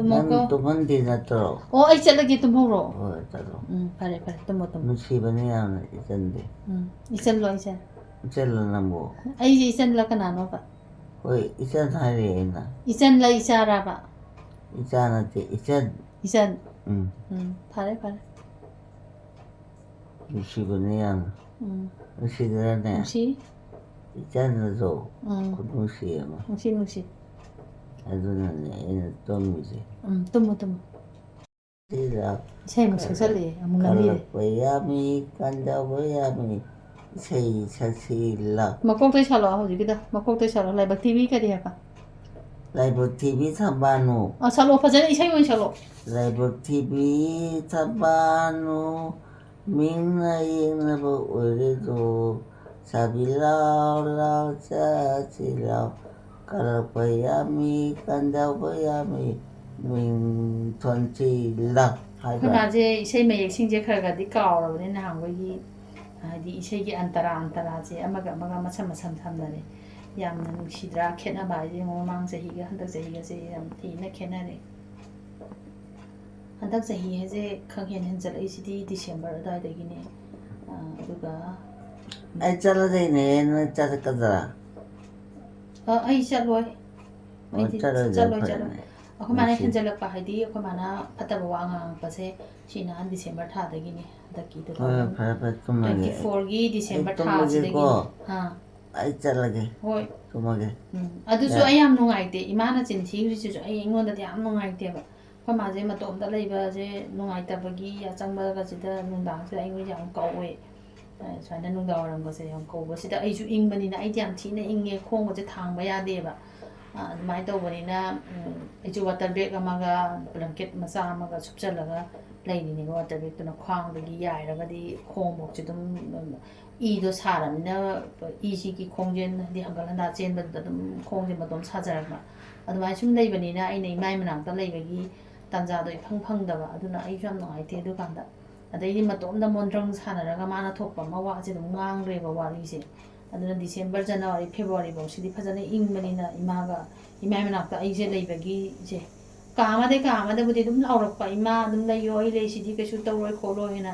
ꯅꯪ ꯇꯨꯝꯃꯣꯀꯣ꯫ ꯇꯨꯝꯍꯟꯗꯦ ꯅꯠꯇ꯭ꯔꯣ? ꯑꯣ, ꯑꯩ ꯆꯠꯂꯒꯦ, ꯇꯨꯝꯍꯧꯔꯣ꯫ ꯍꯣꯏ, ꯆꯠꯂꯣ꯫ ꯎꯝ, ꯐꯔꯦ, ꯐꯔꯦ, ꯇꯨꯝꯃꯣ, ꯇꯨꯝꯃꯣ꯫ ꯅꯨꯡꯁꯤꯕꯅꯤ ꯌꯥꯝꯅ ꯏꯆꯟꯗꯤ꯫ ꯎꯝ, ꯏꯆꯟꯂꯣ, ꯏꯆꯟ? ꯏꯆꯟꯂꯣ ꯅꯪꯕꯨ? ꯑꯩꯁꯦ ꯏꯆꯟꯂ ꯀꯅꯥꯅꯣꯕ? ꯍꯣꯏ, ꯏꯆꯟ ꯍꯥꯏꯔꯦ ꯑꯩꯅ꯫ ꯏꯆꯟꯂ ꯏꯆꯥꯔꯕ? ꯏꯆꯥ ꯅꯠꯇꯦ, ꯏꯆꯟ꯫ ꯏꯆꯟ? ꯎꯝ꯫ ꯎꯝ, ꯐꯔꯦ, ꯐꯔꯦ꯫ ꯅꯨꯡꯁꯤꯕꯅꯤ ꯌꯥꯝꯅ꯫ ꯎꯝ, ꯅꯨꯡꯁꯤꯗ꯭ꯔꯅꯦ? ꯅꯨꯡꯁꯤ? ꯏꯆꯟꯗꯁꯨ ꯎꯝ. ꯈꯨꯅꯨꯡꯁꯤ ꯑꯃ꯫ ꯅꯨꯡꯁꯤ, ꯅꯨꯡꯁꯤ꯫ ꯑꯗꯨꯅꯅꯦ ꯑꯩꯅ ꯇꯨꯝꯃꯤꯁꯦ꯫ ꯎꯝ, ꯇꯨꯝꯃꯣ, ꯇꯨꯝꯃꯣ꯫ ꯁꯤꯗ ꯏꯁꯩ ꯑꯃꯨꯛ ꯁꯛꯆꯜꯂꯛꯑꯦ, ꯑꯃꯨꯛ ꯉꯥꯡꯕꯤꯔꯦ꯫ ꯀꯜꯂꯛꯄ ꯌꯥꯝꯃꯤ, ꯀꯟꯗꯕ ꯌꯥꯝꯃꯤ, ꯏꯁꯩ ꯁꯛꯁꯤꯂ꯫ ꯃꯀꯣꯛꯇꯩ ꯁꯥꯠꯂꯛꯑꯣ, ꯍꯧꯖꯤꯛꯀꯤꯗꯣ꯫ ꯃꯀꯣꯛꯇꯩ ꯁꯥꯠꯂꯣ꯫ ꯂꯥꯏꯕꯛ ꯊꯤꯕꯤ ꯀꯔꯤ ꯍꯥꯏꯕ? ꯂꯥꯏꯕꯛ ꯊꯤꯕꯤ ꯊꯝꯕꯥꯜꯅꯨ꯫ ꯑ, ꯁꯥꯠꯂꯣ, ꯐꯖꯅ ꯏꯁꯩ ꯑꯣꯏꯅ ꯁꯥꯠꯂꯣ꯫ ꯂꯥꯏꯕꯛ ꯊꯤꯕꯤ ꯊꯝꯕꯥꯜꯅꯨ, ꯃꯤꯡꯅ ꯌꯦꯡꯅꯕ ꯑꯣꯏꯔꯦꯗꯣ, ꯁꯥꯕꯤ ꯂꯥꯎ ꯂꯥꯎ ꯆꯠꯁꯤ ꯂꯥꯎ, ꯀꯜꯂꯛꯄ ꯌꯥꯝꯃꯤ, ꯀꯟꯗꯧꯕ ꯌꯥꯝꯃꯤ, ꯃꯤꯡ ꯊꯣꯟꯁꯤ ꯂꯥꯎ ꯑꯩꯈꯣꯏ ꯍꯥꯏꯕ꯫ ꯃꯥꯁꯦ ꯏꯁꯩ ꯃꯌꯦꯛꯁꯤꯡꯁꯦ ꯈꯔ ꯈꯔꯗꯤ ꯀꯥꯎꯔꯕꯅꯦ ꯅꯍꯥꯟꯈꯣꯏꯒꯤ, ꯍꯥꯏꯗꯤ ꯏꯁꯩꯒꯤ ꯑꯟꯇꯔꯥ ꯑꯟꯇꯔꯥꯁꯦ ꯑꯃꯒ ꯑꯃꯒ ꯃꯁꯝ ꯃꯁꯝ ꯊꯝꯅꯔꯦ꯫ ꯌꯥꯝꯅ ꯅꯨꯡꯁꯤꯗ꯭ꯔꯥ ꯈꯦꯠꯅꯕ ꯍꯥꯏꯁꯦ? ꯌꯦꯡꯉꯣ, ꯃꯃꯥꯡ ꯆꯍꯤꯒ ꯍꯟꯗꯛ ꯆꯍꯤꯒꯁꯦ ꯌꯥꯝ ꯊꯤꯅ ꯈꯦꯠꯅꯔꯦ꯫ ꯍꯟꯗꯛ ꯆꯍꯤ ꯍꯥꯏꯁꯦ ꯈꯪꯍꯦꯟ ꯍꯦꯟꯖꯜꯂꯛꯏꯁꯤꯗꯤ ꯗꯤꯁꯦꯝꯕꯔ ꯑꯗꯨꯋꯥꯏꯗꯒꯤꯅꯦ꯫ ꯑ, ꯑꯗꯨꯒ ꯑꯩ ꯆꯠꯂꯗꯣꯏꯅꯦ, ꯅꯣꯏ ꯆꯠꯀꯗ꯭ꯔꯥ? ꯑ, ꯑꯩ ꯆꯠꯂꯣꯏ꯫ ꯑꯣ, ꯑꯩꯗꯤ ꯆꯠꯂꯣꯏꯗꯤ ꯆꯠꯂꯣꯏ, ꯐꯔꯦ꯫ ꯆꯠꯂꯣꯏ꯫ ꯑꯩꯈꯣꯏ ꯃꯥꯅ ꯉꯁꯤ꯫ ꯍꯦꯟꯖꯜꯂꯛꯄ ꯍꯥꯏꯗꯤ ꯑꯩꯈꯣꯏ ꯃꯥꯅ ꯐꯠꯇꯕ ꯋꯥ ꯉꯥꯡꯉꯛꯄꯁꯦ ꯁꯤꯅ ꯗꯤꯁꯦꯝꯕꯔ ꯊꯥꯗꯒꯤꯅꯤ, ꯍꯟꯗꯛꯀꯤ ꯍꯣꯏ, ꯍꯣꯏ, ꯐꯔꯦ, ꯐꯔꯦ, ꯇꯨꯝꯃꯒꯦ꯫ ꯇ꯭ꯋꯦꯟꯇꯤ ꯐꯣꯔꯒꯤ ꯗꯤꯁꯦꯝꯕꯔ ꯑꯩ ꯇꯨꯝꯃꯒꯦꯀꯣ꯫ ꯊꯥꯁꯤꯗꯒꯤꯅꯤ꯫ ꯑꯥ, ꯑꯩ ꯆꯠꯂꯒꯦ꯫ ꯍꯣꯏ꯫ ꯇꯨꯝꯃꯒꯦ꯫ ꯎꯝ, ꯑꯗꯨꯁꯨ ꯌꯥ꯫ ꯑꯩ ꯌꯥꯝ ꯅꯨꯡꯉꯥꯏꯇꯦ꯫ ꯏꯃꯥꯅ ꯆꯤꯟ ꯊꯤꯈ꯭ꯔꯤꯁꯤꯁꯨ ꯑꯩ, ꯑꯩꯉꯣꯟꯗꯗꯤ ꯌꯥꯝ ꯅꯨꯡꯉꯥꯏꯇꯦꯕ꯫ ꯑꯩꯈꯣꯏ ꯃꯥꯁꯦ ꯃꯇꯣꯝꯇ ꯂꯩꯕꯁꯦ ꯅꯨꯡꯉꯥꯏꯇꯕꯒꯤ ꯑꯆꯪꯕꯒꯁꯤꯗ ꯅꯨꯡꯗꯥꯡꯁꯤꯗ ꯑꯩꯉꯣꯟꯗ ꯌꯥꯝ ꯀꯧꯋꯦ꯫ ꯑ, ꯁꯨꯃꯥꯏꯅ ꯅꯨꯡꯗꯥꯡ ꯋꯥꯏꯔꯝꯒꯁꯦ ꯌꯥꯝ ꯀꯧꯕꯁꯤꯗ ꯑꯩꯁꯨ ꯏꯪꯕꯅꯤꯅ ꯑꯩꯗꯤ ꯌꯥꯝ ꯊꯤꯅ ꯏꯪꯉꯦ, ꯈꯣꯡꯒꯁꯦ ꯊꯥꯡꯕ ꯌꯥꯗꯦꯕ꯫ ꯑ, ꯑꯗꯨꯃꯥꯏꯅ ꯇꯧꯕꯅꯤꯅ, ꯎꯝ, ꯑꯩꯁꯨ ꯋꯥꯇꯔ ꯕꯦꯒ ꯑꯃꯒ ꯕ꯭ꯂꯥꯡꯀꯦꯠ ꯃꯆꯥ ꯑꯃꯒ ꯁꯨꯞꯆꯜꯂꯒ ꯂꯩꯔꯤꯅꯦꯕ꯫ ꯋꯥꯇꯔ ꯕꯦꯒꯇꯨꯅ ꯈ꯭ꯋꯥꯡꯗꯒꯤ ꯌꯥꯏꯔꯒꯗꯤ ꯈꯣꯡꯐꯧꯁꯦ ꯑꯗꯨꯝ, ꯎꯝ, ꯏꯗꯣ ꯁꯥꯔꯕꯅꯤꯅ ꯏꯁꯤꯒꯤ ꯈꯣꯡꯖꯦꯜ, ꯍꯥꯏꯗꯤ ꯍꯪꯒꯠ ꯍꯟꯗꯥ ꯆꯦꯟꯕꯗꯨꯗ ꯑꯗꯨꯝ ꯈꯣꯡꯁꯦ ꯃꯇꯣꯝ ꯁꯥꯖꯔꯛꯄ꯫ ꯑꯗꯨꯃꯥꯏꯅ ꯁꯨꯝ ꯂꯩꯕꯅꯤꯅ ꯑꯩꯅ ꯏꯃꯥꯏ ꯃꯅꯥꯛꯇ ꯂꯩꯕꯒꯤ ꯇꯥꯟꯖꯥꯗꯣ ꯏꯐꯪ ꯐꯪꯗꯕ꯫ ꯑꯗꯨꯅ ꯑꯩꯁꯨ ꯌꯥꯝ ꯅꯨꯡꯉꯥꯏꯇꯦ꯫ ꯑꯗꯨꯀꯥꯟꯗ ꯑꯗꯩꯗꯤ ꯃꯇꯣꯝꯗ ꯃꯣꯟꯗ꯭ꯔꯪ ꯁꯥꯟꯅꯔꯒ ꯃꯥꯅ ꯊꯣꯛꯄ ꯑꯃ ꯋꯥꯁꯦ ꯑꯗꯨꯝ ꯉꯥꯡꯈ꯭ꯔꯦꯕ ꯋꯥꯔꯤꯁꯦ꯫ ꯑꯗꯨꯅ ꯗꯤꯁꯦꯝꯕꯔ, ꯖꯅꯋꯥꯔꯤ, ꯐꯦꯕ꯭ꯔꯨꯋꯥꯔꯤ ꯐꯥꯎꯁꯤꯗꯤ ꯐꯖꯅ ꯏꯪꯕꯅꯤꯅ ꯏꯃꯥꯒ ꯏꯃꯥꯏ ꯃꯅꯥꯛꯇ ꯑꯩꯁꯦ ꯂꯩꯕꯒꯤꯁꯦ, ꯀꯥ ꯑꯃꯗꯩ ꯀꯥ ꯑꯃꯗꯕꯨꯗꯤ ꯑꯗꯨꯝ ꯂꯥꯎꯔꯛꯄ, "ꯏꯃꯥ, ꯑꯗꯨꯝ ꯂꯩꯌꯣ, ꯑꯩ ꯂꯩꯁꯤꯗꯤ, ꯀꯩꯁꯨ ꯇꯧꯔꯣꯏ ꯈꯣꯠꯂꯣꯏ" ꯍꯥꯏꯅ꯫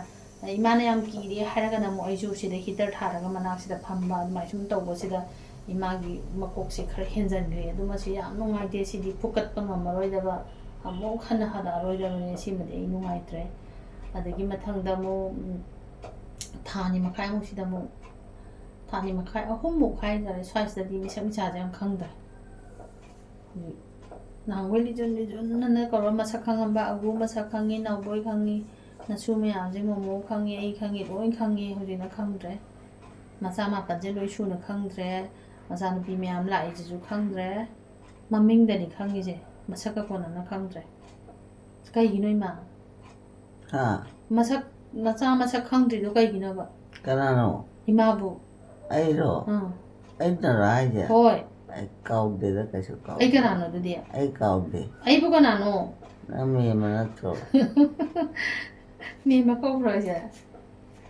ꯏꯃꯥꯅ ꯌꯥꯝ ꯀꯤꯔꯦ ꯍꯥꯏꯔꯒꯅ ꯑꯃꯨꯛ ꯑꯩꯁꯨ ꯁꯤꯗ ꯍꯤꯇꯔ ꯊꯥꯔꯒ ꯃꯅꯥꯛꯁꯤꯗ ꯐꯝꯕ, ꯑꯗꯨꯃꯥꯏꯅ ꯁꯨꯝ ꯇꯧꯕꯁꯤꯗ ꯏꯃꯥꯒꯤ ꯃꯀꯣꯛꯁꯦ ꯈꯔ ꯍꯦꯟꯖꯟꯈ꯭ꯔꯦ꯫ ꯑꯗꯨ ꯃꯁꯤ ꯌꯥꯝ ꯅꯨꯡꯉꯥꯏꯇꯦ꯫ ꯁꯤꯗꯤ ꯐꯨꯀꯠꯄ ꯉꯝꯃꯔꯣꯏꯗꯕ, ꯑꯃꯨꯛ ꯍꯟꯅ ꯍꯜꯂꯛꯑꯔꯣꯏꯗꯕꯅꯦ꯫ ꯁꯤꯃꯗꯤ ꯑꯩ ꯅꯨꯡꯉꯥꯏꯇ꯭ꯔꯦ꯫ ꯑꯗꯒꯤ ꯃꯊꯪꯗ ꯑꯃꯨꯛ, ꯎꯝ, ꯊꯥ ꯑꯅꯤ ꯃꯈꯥꯏꯃꯨꯛꯁꯤꯗ ꯑꯃꯨꯛ, ꯊꯥ ꯑꯅꯤ ꯃꯈꯥꯏ, ꯑꯍꯨꯝꯃꯨꯛ ꯍꯥꯏꯇꯥꯔꯦ, ꯁ꯭ꯋꯥꯏꯁꯤꯗꯗꯤ ꯃꯤꯁꯛ ꯃꯤꯁꯥꯁꯦ ꯌꯥꯝ ꯈꯪꯗ꯭ꯔꯦ꯫ ꯍꯧꯖꯤꯛ ꯅꯍꯥꯟꯈꯣꯏ ꯂꯤꯖꯨꯟ ꯂꯤꯖꯨꯟꯅ ꯀꯧꯔ ꯃꯁꯛ ꯈꯪꯉꯝꯕ, ꯑꯒꯨ ꯃꯁꯛ ꯈꯪꯉꯤ, ꯅꯥꯎꯕꯣꯏ ꯈꯪꯉꯤ, ꯅꯁꯨ ꯃꯌꯥꯝꯁꯦ, ꯃꯣꯃꯣ ꯈꯪꯉꯤ, ꯑꯩ ꯈꯪꯉꯤ, ꯂꯣꯏ ꯈꯪꯉꯤ꯫ ꯍꯧꯖꯤꯛꯅ ꯈꯪꯗ꯭ꯔꯦ꯫ ꯃꯆꯥ ꯃꯥꯄꯟꯁꯦ ꯂꯣꯏ ꯁꯨꯅ ꯈꯪꯗ꯭ꯔꯦ꯫ ꯃꯆꯥꯅꯨꯄꯤ ꯃꯌꯥꯝ ꯂꯥꯛꯏꯁꯤꯁꯨ ꯈꯪꯗ꯭ꯔꯦ꯫ ꯃꯃꯤꯡꯗꯅꯤ ꯈꯪꯉꯤꯁꯦ, ꯃꯁꯛꯀ ꯀꯣꯟꯅꯅ ꯈꯪꯗ꯭ꯔꯦ꯫ ꯀꯩꯒꯤꯅꯣ, ꯏꯃꯥ? ꯍꯥ? ꯃꯁꯛ, ꯅꯆꯥ ꯃꯁꯛ ꯈꯪꯗ꯭ꯔꯤꯗꯣ ꯀꯩꯒꯤꯅꯣꯕ? ꯀꯅꯥꯅꯣ? ꯏꯃꯥꯕꯨ꯫ ꯑꯩꯔꯣ? ꯑꯥ, ꯑꯩꯅꯔꯣ ꯍꯥꯏꯁꯦ? ꯍꯣꯏ꯫ ꯑꯩ ꯀꯥꯎꯗꯦꯗ, ꯀꯩꯁꯨ ꯀꯥꯎꯗꯦ꯫ ꯑꯩ ꯀꯅꯥꯅꯣ ꯑꯗꯨꯗꯤ? ꯑꯩ ꯀꯥꯎꯗꯦ꯫ ꯑꯩꯕꯨ ꯀꯅꯥꯅꯣ? ꯅꯪ ꯃꯦꯝꯃ ꯅꯠꯇ꯭ꯔꯣ? ꯃꯦꯝꯃ ꯀꯧꯕ꯭ꯔꯣ ꯑꯩꯁꯦ?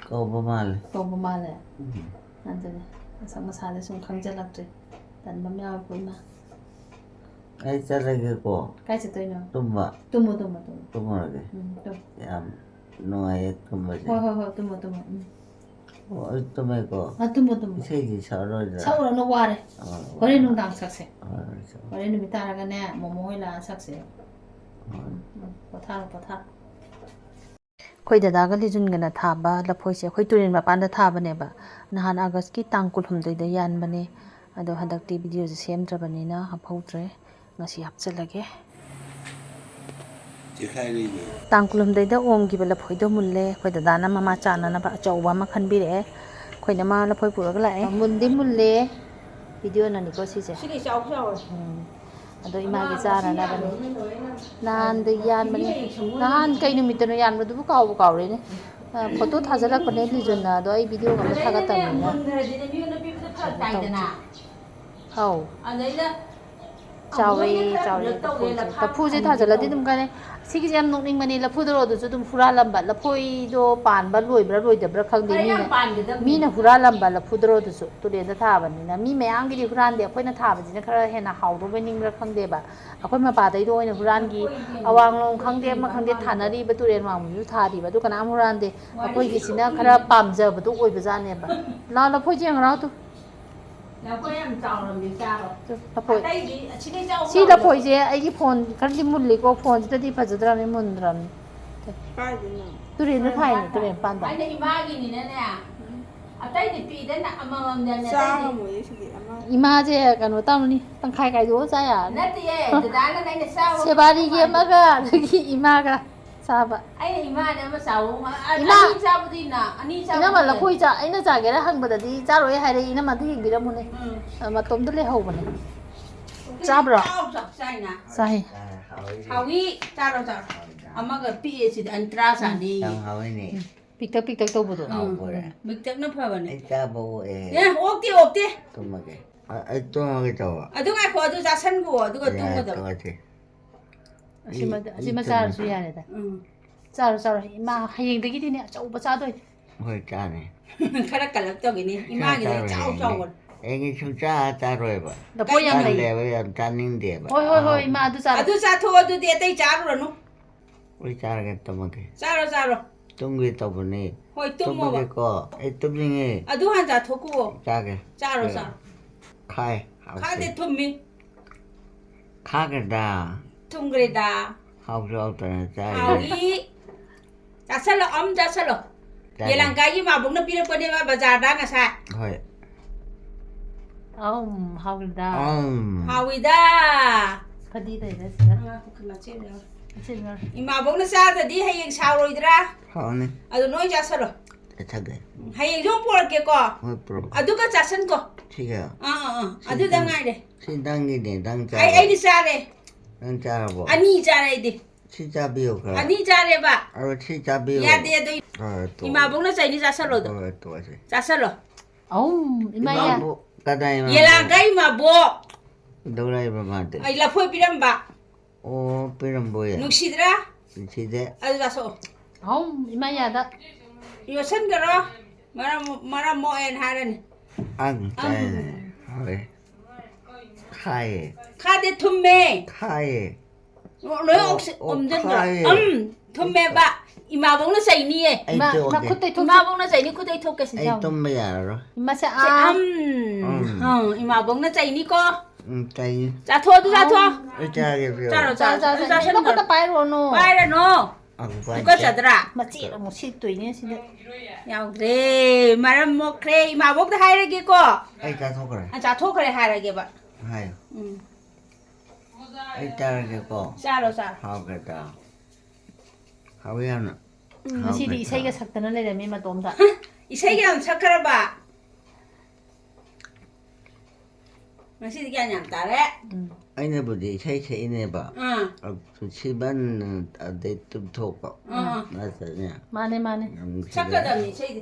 ꯀꯧꯕ ꯃꯥꯜꯂꯦ꯫ ꯀꯧꯕ ꯃꯥꯜꯂꯦ꯫ ꯎꯝ꯫ ꯑꯗꯨꯅꯦ, ꯃꯁꯛ ꯃꯁꯥꯗ ꯁꯨꯝ ꯈꯪꯖꯤꯜꯂꯛꯇ꯭ꯔꯦ꯫ ꯇꯟꯕ ꯑꯃ ꯌꯥꯎꯔꯛꯄ, ꯏꯃꯥ꯫ ꯑꯩ ꯆꯠꯂꯒꯦꯀꯣ꯫ ꯀꯥꯏ ꯆꯠꯇꯣꯏꯅꯣ? ꯇꯨꯝꯕ꯫ ꯇꯨꯝꯃꯣ, ꯇꯨꯝꯃꯣ, ꯇꯨꯝꯃꯣ꯫ ꯇꯨꯝꯃꯨꯔꯒꯦ꯫ ꯎꯝ, ꯇꯨꯝ꯫ ꯌꯥꯝ ꯅꯨꯡꯉꯥꯏꯌꯦ ꯇꯨꯝꯕꯁꯦ꯫ ꯍꯣꯏ, ꯍꯣꯏ, ꯍꯣꯏ, ꯇꯨꯝꯃꯣ, ꯇꯨꯝꯃꯣ꯫ ꯎꯝ꯫ ꯑꯣ, ꯑꯩ ꯇꯨꯝꯃꯦꯀꯣ꯫ ꯑ, ꯇꯨꯝꯃꯣ, ꯇꯨꯝꯃꯣ꯫ ꯏꯁꯩꯗꯤ ꯁꯛꯑꯔꯣꯏꯗ꯭ꯔꯥ? ꯁꯛꯎꯔꯅꯨ, ꯋꯥꯔꯦ꯫ ꯑ, ꯍꯣꯔꯦꯟ ꯅꯨꯡꯗꯥꯡ ꯁꯛꯁꯦ꯫ ꯍꯣꯏ, ꯁꯛ-, ꯍꯣꯔꯦꯟ ꯅꯨꯃꯤꯠ ꯇꯥꯔꯒꯅꯦ, ꯃꯣꯃꯣ ꯍꯣꯏ ꯂꯥꯛꯑ ꯁꯛꯁꯦ꯫ ꯍꯣꯏ꯫ ꯎꯝ, ꯄꯣꯊꯥꯔꯣ, ꯄꯣꯊꯥꯔꯣ꯫ ꯑꯩꯈꯣꯏ ꯗꯗꯥꯒ ꯂꯤꯖꯨꯟꯒꯅ ꯊꯥꯕ ꯂꯐꯣꯏꯁꯦ ꯑꯩꯈꯣꯏ ꯇꯨꯔꯦꯜ ꯃꯄꯥꯟꯗ ꯊꯥꯕꯅꯦꯕ꯫ ꯅꯍꯥꯟ ꯑꯥꯒꯁꯀꯤ ꯇꯥꯡ ꯀꯨꯟꯍꯨꯝꯗꯣꯏꯗ ꯌꯥꯟꯕꯅꯦ꯫ ꯑꯗꯣ ꯍꯟꯗꯛꯇꯤ ꯚꯤꯗꯤꯑꯣꯁꯦ ꯁꯦꯝꯗ꯭ꯔꯕꯅꯤꯅ ꯍꯥꯞꯍꯧꯗ꯭ꯔꯦ꯫ ꯉꯁꯤ ꯍꯥꯞꯆꯤꯜꯂꯒꯦ꯫ ꯇꯥꯡ ꯀꯨꯟꯍꯨꯝꯗꯣꯏꯗ ꯑꯣꯝꯈꯤꯕ ꯂꯐꯣꯏꯗꯣ ꯃꯨꯜꯂꯦ꯫ ꯑꯩꯈꯣꯏ ꯗꯗꯥꯅ ꯃꯃꯥ ꯆꯥꯅꯅꯕ ꯑꯆꯧꯕ ꯑꯃ ꯈꯟꯕꯤꯔꯛꯑꯦ꯫ ꯑꯩꯈꯣꯏꯅ ꯃꯥ ꯂꯐꯣꯏ ꯄꯨꯔꯒ ꯂꯥꯛꯑꯦ꯫ ꯃꯨꯟꯗꯤ ꯃꯨꯜꯂꯦ꯫ ꯚꯤꯗꯤꯑꯣꯅꯅꯤꯀꯣ ꯁꯤꯁꯦ꯫ ꯁꯤꯗꯤ ꯆꯥꯎ ꯆꯥꯎꯔꯦ꯫ ꯎꯝ꯫ ꯑꯗꯣ ꯏꯃꯥꯒꯤ ꯆꯥꯅꯅꯕꯅꯤ꯫ ꯅꯍꯥꯟꯗ ꯌꯥꯟꯕꯅꯦ꯫ ꯅꯍꯥꯟ ꯀꯩ ꯅꯨꯃꯤꯠꯇꯅꯣ ꯌꯥꯟꯕꯗꯨꯕꯨ ꯀꯥꯎꯕꯨ ꯀꯥꯎꯔꯦꯅꯦ꯫ ꯑ, ꯐꯣꯇꯣ ꯊꯥꯖꯤꯜꯂꯛꯄꯅꯦ ꯂꯤꯖꯨꯟꯅ, ꯑꯗꯣ ꯑꯩ ꯚꯤꯗꯤꯑꯣꯒ ꯑꯝꯇ ꯊꯥꯒꯠꯇꯕꯅꯤꯅ꯫ ꯃꯨꯟꯈ꯭ꯔꯗꯤꯅꯦ ꯃꯤꯉꯣꯟꯗ ꯄꯤꯕꯗ ꯐꯔꯛ ꯇꯥꯏꯗꯅ꯫ ꯑꯧ꯫ ꯑꯗꯩꯗ ꯆꯥꯎꯔꯦ, ꯑꯃꯨꯛꯅ ꯈꯔ ꯆꯥꯎꯔꯦ ꯄꯨꯂꯞ ꯇꯧꯔꯦ, ꯂꯐꯣꯏꯁꯦ꯫ ꯂꯐꯥ ꯂꯐꯨꯁꯦ ꯊꯥꯖꯤꯜꯂꯗꯤ ꯑꯗꯨꯝ ꯀꯥꯟꯅꯩ꯫ ꯁꯤꯒꯤꯁꯦ ꯌꯥꯝ ꯅꯣꯛꯅꯤꯡꯕꯅꯦ꯫ ꯂꯐꯨ ꯊꯔꯣꯗꯨꯁꯨ ꯑꯗꯨꯝ ꯍꯨꯔꯥꯜꯂꯝꯕ꯫ ꯂꯐꯣꯏꯗꯣ ꯄꯥꯟꯕ ꯂꯣꯏꯕ꯭ꯔꯥ ꯂꯣꯏꯗꯕ꯭ꯔꯥ ꯈꯪꯗꯦ꯫ ꯈꯔ ꯌꯥꯝ ꯃꯤꯅ, ꯄꯥꯟꯒꯗꯕꯅꯤ꯫ ꯃꯤꯅ ꯍꯨꯔꯥꯜꯂꯝꯕ ꯂꯐꯨ ꯊꯔꯣꯗꯨꯁꯨ ꯇꯨꯔꯦꯜꯗ ꯊꯥꯕꯅꯤꯅ꯫ ꯃꯤ ꯃꯌꯥꯝꯒꯤꯗꯤ ꯍꯨꯔꯥꯟꯗꯦ꯫ ꯑꯩꯈꯣꯏꯅ ꯊꯥꯕꯁꯤꯅ ꯈꯔ ꯍꯦꯟꯅ ꯍꯥꯎꯗꯧꯕ ꯅꯤꯡꯕ꯭ꯔꯥ ꯈꯪꯗꯦꯕ꯫ ꯑꯩꯈꯣꯏ ꯃꯄꯥꯗꯩꯗ ꯑꯣꯏꯅ ꯍꯨꯔꯥꯟꯈꯤ꯫ ꯑꯋꯥꯡꯂꯣꯝ ꯈꯪꯗꯦ, ꯑꯃ ꯈꯪꯗꯦ, ꯊꯥꯅꯔꯤꯕ ꯇꯨꯔꯦꯜ ꯋꯥꯡꯃꯗꯨꯁꯨ ꯊꯥꯔꯤꯕ꯫ ꯑꯗꯨ ꯀꯅꯥꯝ ꯍꯨꯔꯥꯟꯗꯦ꯫ ꯑꯩꯈꯣꯏꯒꯤꯁꯤꯅ ꯈꯔ ꯄꯥꯝꯖꯕꯗꯣ ꯑꯣꯏꯕꯖꯥꯠꯅꯦꯕ꯫ ꯂꯥ ꯂꯐꯣꯏꯁꯦ ꯌꯦꯡꯉꯨ ꯂꯥꯎ ꯇꯨ꯫ ꯂꯐꯣꯏ ꯌꯥꯝ ꯆꯥꯎꯔꯝꯅꯦ, ꯆꯥꯔꯣ꯫ ꯇꯨ, ꯂꯐꯣꯏ꯫ ꯑꯇꯩꯗꯤ ꯑꯁꯤꯗꯩ ꯆꯥꯎ ꯁꯤ ꯆꯥꯎ ꯂꯐꯣꯏꯁꯦ ꯑꯩꯒꯤ ꯐꯣꯟ ꯈꯔꯗꯤ ꯃꯨꯜꯂꯤꯀꯣ, ꯐꯣꯟꯁꯤꯗꯗꯤ ꯐꯖꯗ꯭ꯔꯕꯅꯤ, ꯃꯨꯟꯗ꯭ꯔꯕꯅꯤ꯫ ꯀꯥꯏꯗꯅꯣ? ꯇꯨꯔꯦꯟꯗ ꯊꯥꯏꯅꯦ, ꯇꯨꯔꯦꯟ ꯃꯄꯥꯟꯗ꯫ ꯑꯩꯅ ꯏꯃꯥꯒꯤꯅꯤꯅꯅꯦ, ꯑꯇꯩꯗꯤ ꯄꯤꯗꯅ ꯑꯃꯃꯝꯗꯅꯦ, ꯆꯥ ꯑꯇꯩꯗꯤ ꯉꯝꯃꯣꯏꯌꯦ ꯁꯤꯗꯤ ꯑꯃ꯫ ꯏꯃꯥꯁꯦ ꯀꯩꯅꯣ ꯇꯧꯔꯅꯤ, ꯇꯪꯈꯥꯏ ꯀꯥꯏꯗꯣꯛꯑ ꯆꯥ ꯌꯥꯔꯅꯤ꯫ ꯅꯠꯇꯦꯌꯦ, ꯗꯗꯥꯅ ꯑꯩꯅ ꯆꯥꯕ ꯁꯦꯕꯥꯔꯤꯒꯤ ꯑꯃꯒ ꯑꯗꯒꯤ ꯏꯃꯥꯒ ꯆꯥꯕ꯫ ꯑꯩꯅ ꯏꯃꯥꯅ ꯑꯃ ꯆꯥꯎ, ꯑ-, ꯏꯃꯥ! ꯑꯅꯤ ꯆꯥꯕꯗꯤ ꯅ-, ꯑꯅꯤ ꯆꯥꯕꯗꯤ ꯏꯅꯝꯃ ꯌꯥꯏ꯫ ꯂꯐꯣꯏ ꯆꯥ-, ꯑꯩꯅ ꯆꯥꯒꯦꯔꯥ ꯍꯪꯕꯗꯗꯤ ꯆꯥꯔꯣꯏ ꯍꯥꯏꯔꯦ, ꯏꯅꯝꯃ ꯑꯝꯇ ꯌꯦꯡꯕꯤꯔꯝꯃꯨꯅꯦ꯫ ꯎꯝ꯫ ꯑ, ꯃꯇꯣꯝꯗ ꯂꯩꯍꯧꯕꯅꯦ꯫ ꯆꯥꯕ꯭ꯔꯣ? ꯆꯥꯎ, ꯆꯥꯎ, ꯆꯥꯏꯅ꯫ ꯆꯥꯏ꯫ ꯍꯥꯎꯏ꯫ ꯍꯥꯎꯏ, ꯆꯥꯔꯣ, ꯆꯥꯔꯣ꯫ ꯑꯃꯒ ꯄꯤꯛꯑꯦ ꯁꯤꯗꯤ, ꯑꯅꯤ ꯇꯔꯥ ꯆꯥꯅꯤ꯫ ꯌꯥꯝ ꯍꯥꯎꯏꯅꯦ꯫ ꯄꯤꯛꯇꯛ ꯄꯤꯛꯇꯛ ꯇꯧꯕꯗꯣ꯫ ꯎꯝ, ꯍꯥꯎꯕꯔꯦ꯫ ꯄꯤꯛꯇꯛꯅ ꯐꯕꯅꯦ꯫ ꯑꯩ ꯆꯥꯕ ꯑꯣꯛꯑꯦ꯫ ꯑꯦ, ꯑꯣꯛꯇꯦ, ꯑꯣꯛꯇꯦ꯫ ꯇꯨꯝꯃꯒꯦ꯫ ꯑ, ꯑꯩ ꯇꯨꯝꯃꯒꯦ ꯇꯧꯕ꯫ ꯑꯗꯨ ꯉꯥꯏꯈꯣ, ꯑꯗꯨ ꯆꯥꯁꯟꯈꯣ, ꯑꯗꯨꯒ ꯌꯥꯔꯦ, ꯇꯨꯝꯒꯗꯕ꯫ ꯇꯣꯛꯑꯁꯤ꯫ ꯑꯁꯤꯃ, ꯑꯩ, ꯑꯁꯤꯃ ꯑꯩ ꯆꯥꯔꯁꯨ ꯇꯨꯝꯃꯒꯦ꯫ ꯌꯥꯔꯦꯗ꯫ ꯎꯝ꯫ ꯆꯥꯔꯣ, ꯆꯥꯔꯣ꯫ ꯏꯃꯥ ꯍꯌꯦꯡꯗꯒꯤꯗꯤꯅꯦ ꯑꯆꯧꯕ ꯆꯥꯗꯣꯏꯅꯦ꯫ ꯍꯣꯏ, ꯆꯥꯅꯤ꯫ ꯈꯔ ꯀꯜꯂꯞ ꯇꯧꯒꯤꯅꯤ꯫ ꯁꯨꯡꯆꯥ ꯏꯃꯥꯒꯤꯗꯤ ꯆꯥꯔꯣꯏ ꯆꯥꯎ ꯍꯌꯦꯡꯗꯤ꯫ ꯆꯥꯎꯕꯅꯦ꯫ ꯍꯌꯦꯡꯗꯤ ꯁꯨꯡꯆꯥ ꯆꯥꯔꯣꯏꯕ꯫ ꯂꯐꯣꯏ ꯌꯥꯝ ꯂꯩ꯫ ꯇꯜꯂꯦꯕ, ꯌꯥꯝ ꯆꯥꯅꯤꯡꯗꯦꯕ꯫ ꯍꯣꯏ, ꯍꯣꯏ, ꯍꯣꯏ, ꯑꯍꯥꯎꯕ꯫ ꯏꯃꯥ ꯑꯗꯨ ꯆꯥꯔꯣ꯫ ꯑꯗꯨ ꯆꯥꯊꯣꯛꯑꯣ, ꯑꯗꯨꯗꯤ ꯑꯇꯩ ꯆꯥꯔꯨꯔꯅꯨ꯫ ꯑꯩ ꯆꯥꯔꯒꯦ, ꯇꯨꯝꯃꯒꯦ꯫ ꯆꯥꯔꯣ, ꯆꯥꯔꯣ꯫ ꯇꯨꯝꯒꯦ ꯇꯧꯕꯅꯦ꯫ ꯍꯣꯏ, ꯇꯨꯝꯃꯣꯕ꯫ ꯇꯨꯝꯃꯒꯦꯀꯣ꯫ ꯑꯩ ꯇꯨꯝꯅꯤꯡꯉꯦ꯫ ꯑꯗꯨ ꯍꯥꯟꯅ ꯆꯥꯊꯣꯛꯀꯣ꯫ ꯆꯥꯒꯦ꯫ ꯆꯥꯔꯣ, ꯆꯥꯔꯣ꯫ ꯈꯥꯏ꯫ ꯍꯥꯎꯇꯦ꯫ ꯈꯥꯗꯦ, ꯊꯨꯝꯃꯤ꯫ ꯈꯥꯒꯗ꯭ꯔꯥ? ꯊꯨꯝꯈ꯭ꯔꯦꯗ꯫ ꯍꯥꯎꯁꯨ ꯍꯥꯎꯇꯅ ꯆꯥꯏ꯫ ꯍꯥꯎꯏ꯫ ꯆꯥꯁꯜꯂꯣ, ꯑꯝ ꯆꯥꯁꯜꯂꯣ꯫ ꯆꯥꯒꯦ꯫ ꯌꯦꯂꯥꯡꯀꯥꯒꯤ ꯃꯥꯕꯣꯛꯅ ꯄꯤꯔꯛꯄꯅꯦꯕ ꯕꯖꯥꯔꯗ ꯉꯁꯥꯏ꯫ ꯍꯣꯏ꯫ ꯑꯝ, ꯍꯥꯎꯈꯤꯕꯗ꯫ ꯑꯝ꯫ ꯍꯥꯎꯏꯗ꯫ ꯐꯗꯤ ꯂꯩꯔꯦ ꯁꯤꯗ꯫ ꯉꯥꯏꯈꯣ, ꯃꯆꯦꯠ ꯑꯃ ꯌꯥꯎꯔꯤ꯫ ꯃꯆꯦꯠ ꯑꯃ ꯌꯥꯎꯔꯤ꯫ ꯏꯃꯥꯕꯣꯛꯅ ꯆꯥꯗ꯭ꯔꯗꯤ ꯍꯌꯦꯡ ꯁꯥꯎꯔꯣꯏꯗ꯭ꯔꯥ? ꯁꯥꯎꯅꯤ꯫ ꯑꯗꯨ ꯅꯣꯏ ꯆꯥꯁꯜꯂꯣ꯫ ꯆꯠꯊꯒꯦ꯫ ꯎꯝ, ꯍꯌꯦꯡꯁꯨ ꯑꯃꯨꯛ ꯄꯨꯔꯛꯀꯦꯀꯣ꯫ ꯍꯣꯏ, ꯄꯨꯔꯛꯑꯣ꯫ ꯑꯗꯨꯒ ꯆꯥꯁꯟꯀꯣ꯫ ꯁꯤꯒ꯫ ꯑꯥ, ꯑꯥ, ꯑꯥ꯫ ꯁꯤ ꯑꯗꯨꯗ ꯅꯪ-, ꯉꯥꯏꯔꯦ꯫ ꯁꯤ ꯅꯪꯒꯤꯅꯦ, ꯅꯪ ꯑꯩ, ꯆꯥꯔꯣ꯫ ꯑꯩꯗꯤ ꯆꯥꯔꯦ꯫ ꯅꯪ ꯆꯥꯔꯕꯣ? ꯑꯅꯤ ꯆꯥꯔꯦ ꯑꯩꯗꯤ꯫ ꯁꯤ ꯆꯥꯕꯤꯌꯨ ꯈꯔ꯫ ꯑꯅꯤ ꯆꯥꯔꯦꯕ꯫ ꯑꯗꯣ ꯁꯤ ꯆꯥꯕꯤꯌꯨ꯫ ꯌꯥꯗꯦ ꯑꯗꯣ꯫ ꯍꯣꯏ, ꯇꯣꯛꯑꯣ꯫ ꯏꯃꯥꯕꯣꯛꯅ ꯆꯩꯅꯤ, ꯆꯥꯁꯜꯂꯣ ꯑꯗꯣ꯫ ꯍꯣꯏ, ꯇꯣꯛꯑꯁꯤ꯫ ꯆꯥꯁꯜꯂꯣ꯫ ꯑꯍꯨꯝ, ꯏꯃꯥ ꯌꯥ-, ꯏꯃꯥꯕꯣꯛ ꯀꯗꯥꯏ ꯏꯃꯥꯕꯣꯛ? ꯌꯦꯂꯥꯡꯒ ꯏꯃꯥꯕꯣꯛ꯫ ꯀꯩꯗꯧꯔꯛꯏꯕ ꯃꯥꯗꯤ? ꯑꯩ ꯂꯐꯣꯏ ꯄꯤꯔꯝꯕ꯫ ꯑꯣ, ꯄꯤꯔꯝꯕꯣꯏ꯫ ꯅꯨꯡꯁꯤꯗ꯭ꯔꯥ? ꯅꯨꯡꯁꯤꯗꯦ꯫ ꯑꯗꯨ ꯆꯥꯊꯣꯛꯑꯣ꯫ ꯑꯍꯨꯝ, ꯏꯃꯥ ꯌꯥꯗ꯫ ꯌꯣꯠꯁꯟꯈꯔꯣ꯫ ꯃꯔꯝ, ꯃꯔꯝ ꯃꯣꯛꯑꯦꯅ ꯍꯥꯏꯔꯅꯤ꯫ ꯑꯪ, ꯑꯪ꯫ ꯆꯥꯏꯅꯦ꯫ ꯍꯥꯎꯋꯦ꯫ ꯈꯥꯏꯌꯦ꯫ ꯈꯥꯗꯦ, ꯊꯨꯝꯃꯦ꯫ ꯈꯥꯏꯌꯦ꯫ ꯂꯣꯏ ꯑꯣ, ꯑꯣꯛꯁꯤ-, ꯑꯣ, ꯑꯣꯝꯖꯟꯈ꯭ꯔꯣ꯫ ꯈꯥꯏꯌꯦ꯫ ꯎꯝ, ꯊꯨꯝꯃꯦꯕ꯫ ꯏꯃꯥꯕꯣꯛꯅ ꯆꯩꯅꯤꯌꯦ꯫ ꯑꯩ ꯏꯃꯥ, ꯇꯣꯛꯑꯒꯦ꯫ ꯃꯈꯨꯠꯇꯩ ꯊꯣꯛ-, ꯏꯃꯥꯕꯣꯛꯅ ꯆꯩꯅꯤ, ꯈꯨꯠꯇꯩ ꯊꯣꯛꯀꯦ ꯁꯤ ꯑꯩ ꯆꯥꯎ꯫ ꯇꯨꯝꯕ ꯌꯥꯔꯔꯣꯏ꯫ ꯃꯁꯦ ꯁꯦ, ꯑꯥ꯫ ꯎꯝ꯫ ꯎꯝ꯫ ꯑꯥ, ꯏꯃꯥꯕꯣꯛꯅ ꯆꯩꯅꯤꯀꯣ꯫ ꯎꯝ, ꯆꯩꯅꯤ꯫ ꯆꯥꯊꯣꯛ, ꯑꯗꯨ ꯆꯥꯊꯣꯛ꯫ ꯑꯩ ꯆꯥꯒꯦ, ꯄꯤꯔꯛꯑꯣ꯫ ꯆꯥꯔꯣ, ꯆꯥꯔꯣ, ꯆꯥꯔꯣ, ꯑꯗꯨ ꯆꯥꯔꯣ꯫ ꯆꯥꯁꯟꯈ꯭ꯔꯣ꯫ ꯅꯈꯨꯠꯇ ꯄꯥꯏꯔꯨꯔꯅꯨ꯫ ꯄꯥꯏꯔꯅꯨ꯫ ꯑꯪ, ꯄꯥꯏꯗꯦ꯫ ꯇꯨꯀꯠꯆꯗ꯭ꯔꯥ? ꯃꯆꯦꯠ ꯑꯃꯨꯛ ꯁꯤꯠꯇꯣꯏꯅꯦ ꯁꯤꯗ꯫ ꯌꯥꯎꯗ꯭ꯔꯦ꯫ ꯃꯔꯝ ꯃꯣꯛꯈ꯭ꯔꯦ꯫ ꯏꯃꯥꯕꯣꯛꯇ ꯍꯥꯏꯔꯒꯦꯀꯣ꯫ ꯑꯩ ꯆꯥꯊꯣꯛꯈ꯭ꯔꯦ꯫ ꯑ, ꯆꯥꯊꯣꯛꯈ꯭ꯔꯦ ꯍꯥꯏꯔꯒꯦꯕ꯫ ꯍꯥꯏꯌꯨ꯫ ꯎꯝ꯫ ꯑꯩ ꯆꯥꯔꯒꯦꯀꯣ꯫ ꯆꯥꯔꯣ, ꯆꯥꯔꯣ꯫ ꯍꯥꯎꯒꯗ꯭ꯔꯥ? ꯍꯥꯎꯋꯤ ꯌꯥꯝꯅ꯫ ꯎꯝ, ꯉꯁꯤꯗꯤ ꯍꯥꯎꯒꯗ꯭ꯔꯥ? ꯏꯁꯩꯒ ꯁꯛꯇꯅ ꯂꯩꯔꯝꯃꯤ ꯃꯇꯣꯝꯗ꯫ ꯏꯁꯩꯒ ꯌꯥꯝ ꯁꯛꯈ꯭ꯔꯕ? ꯉꯁꯤꯗꯤ ꯒ꯭ꯌꯥꯟ ꯌꯥꯝ ꯇꯥꯔꯦ꯫ ꯎꯝ꯫ ꯑꯩꯅꯕꯨꯗꯤ ꯏꯁꯩ ꯁꯛꯏꯅꯦꯕ꯫ ꯑꯥ꯫ ꯑꯗꯨ ꯁꯤꯕꯟ ꯑꯗꯩ ꯇꯨꯝꯊꯣꯛꯄ꯫ ꯑꯥ, ꯑꯥ꯫ ꯅꯠꯇ꯭ꯔꯅꯦ꯫ ꯃꯥꯅꯦ, ꯃꯥꯅꯦ꯫ ꯌꯥꯝ ꯅꯨꯡꯁꯤꯗꯦ꯫ ꯁꯛꯀꯗꯕꯅꯤ ꯏꯁꯩꯗꯤ꯫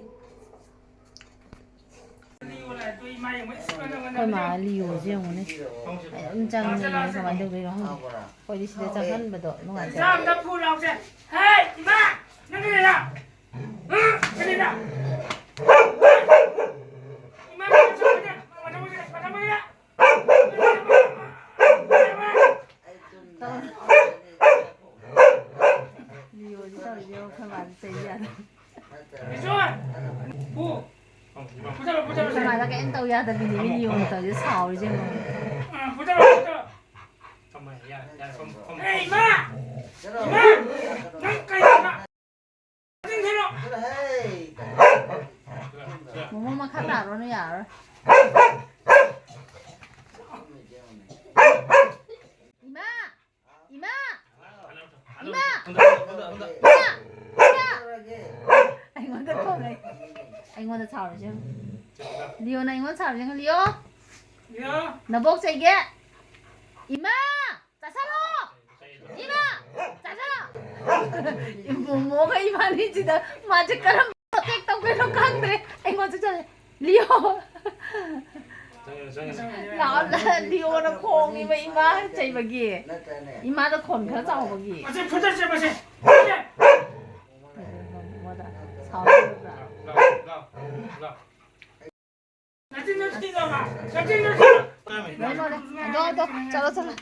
ꯑꯩꯈꯣꯏ ꯃꯥ ꯂꯤꯌꯣꯁꯦ ꯌꯦꯡꯉꯨꯅꯦ꯫ ꯑꯗꯨꯝ ꯆꯪꯉꯦ, ꯀꯃꯥꯏꯅ ꯇꯧꯗꯣꯏꯅꯣ ꯈꯪꯗꯦ꯫ ꯑꯩꯈꯣꯏꯗꯤ ꯁꯤꯗ ꯆꯪꯍꯟꯕꯗꯣ ꯅꯨꯡꯉꯥꯏꯇꯦ꯫ ꯆꯥꯝꯗ ꯐꯨ ꯂꯥꯎꯁꯦ꯫ ꯍꯦ, ꯏꯃꯥ! ꯅꯪ ꯀꯩꯗꯧꯔꯤꯅꯣ? ꯍꯥ? ꯀꯩꯗꯧꯔꯤꯅꯣ? ꯏꯃꯥ, ꯅꯪ ꯆꯠꯄꯅꯦ꯫ ꯃꯊꯪ ꯃꯊꯪ, ꯃꯊꯪ ꯃꯊꯪ꯫ ꯂꯤꯌꯣꯁꯤ ꯇꯧꯔꯤꯁꯦ ꯌꯦꯡꯉꯣ, ꯑꯩꯈꯣꯏ ꯃꯥꯁꯦ ꯆꯩ ꯌꯥꯗꯦ꯫ ꯐꯨ꯫ ꯐꯨꯗꯠꯂꯣ, ꯐꯨꯗꯠꯂꯣ, ꯁꯦ꯫ ꯏꯃꯥꯗ ꯀꯩꯝ ꯇꯧ ꯌꯥꯗꯕꯤꯅꯦ, ꯃꯤ ꯌꯣꯟ ꯇꯧꯔꯤꯁꯦ, ꯁꯥꯎꯔꯤꯁꯦ ꯌꯦꯡꯉꯣ꯫ ꯑ, ꯐꯨꯗꯠꯂꯣ, ꯐꯨꯗꯠꯂꯣ꯫ ꯊꯝꯃꯣ, ꯌꯥꯔꯦ, ꯌꯥꯔꯦ, ꯐꯝ, ꯐꯝ, ꯑꯦ, ꯐꯝ꯫ ꯏꯃꯥ! ꯏꯃꯥ! ꯅꯪ ꯀꯩꯗꯧꯕ? ꯆꯤꯡ ꯊꯤꯜꯂꯣ! ꯃꯣꯃꯣ ꯃꯈꯥ ꯇꯥꯔꯣꯅ ꯌꯥꯔꯣꯏ꯫ ꯏꯃꯥ! ꯏꯃꯥ! ꯏꯃꯥ! ꯏꯃꯥ! ꯏꯃꯥ! ꯑꯩꯉꯣꯟꯗ ꯈꯣꯡꯉꯦ꯫ ꯑꯩꯉꯣꯟꯗ ꯁꯥꯎꯔꯤꯁꯦ ꯌꯦꯡꯉꯨ꯫ ꯂꯤꯌꯣꯅ ꯑꯩꯉꯣꯟꯗ ꯁꯥꯎꯔꯤꯁꯦ ꯌꯦꯡꯉꯨ, ꯂꯤꯌꯣ꯫ ꯂꯤꯌꯣ! ꯅꯕꯣꯛ ꯆꯩꯒꯦ꯫ ꯏꯃꯥ! ꯆꯥꯁꯜꯂꯣ! ꯏꯃꯥ! ꯆꯥꯁꯜꯂꯣ! ꯃꯣꯃꯣꯒ ꯏꯕꯥꯅꯤꯁꯤꯗ ꯃꯥꯁꯦ ꯀꯔꯝꯕ protect ꯇꯧꯗꯣꯏꯅꯣ ꯈꯪꯗ꯭ꯔꯦ꯫ ꯑꯩꯉꯣꯟꯗ ꯆꯠꯂꯦ꯫ ꯂꯤꯌꯣ! ꯆꯪꯉꯦ, ꯆꯪꯉꯦ꯫ ꯂꯥꯛꯑꯣ, ꯂꯥꯛꯑꯣ, ꯂꯤꯌꯣꯅ ꯈꯣꯡꯉꯤꯕ ꯏꯃꯥ ꯆꯩꯕꯒꯤ꯫ ꯏꯃꯥꯗ ꯈꯣꯟ ꯈꯔ ꯆꯥꯎꯕꯒꯤ꯫ ꯃꯁꯤ ꯐꯨꯗꯠꯁꯦ, ꯃꯁꯤ꯫ ꯐꯨꯗꯠꯁꯦ꯫ ꯃꯣꯃꯣꯗ ꯁꯥꯎꯔꯒ꯫ ꯂꯥꯎ, ꯂꯥꯎ, ꯂꯥꯎ, ꯂꯥꯎ꯫ ꯅꯆꯤꯟꯗꯣ ꯊꯤꯅꯕ, ꯅꯆꯤꯟꯗꯣ ꯊꯤꯅꯕ꯫ ꯂꯣꯏ ꯂꯣꯏꯔꯦ꯫ ꯑꯗꯣ, ꯑꯗꯣ, ꯆꯠꯂꯣ, ꯆꯠꯂꯣ꯫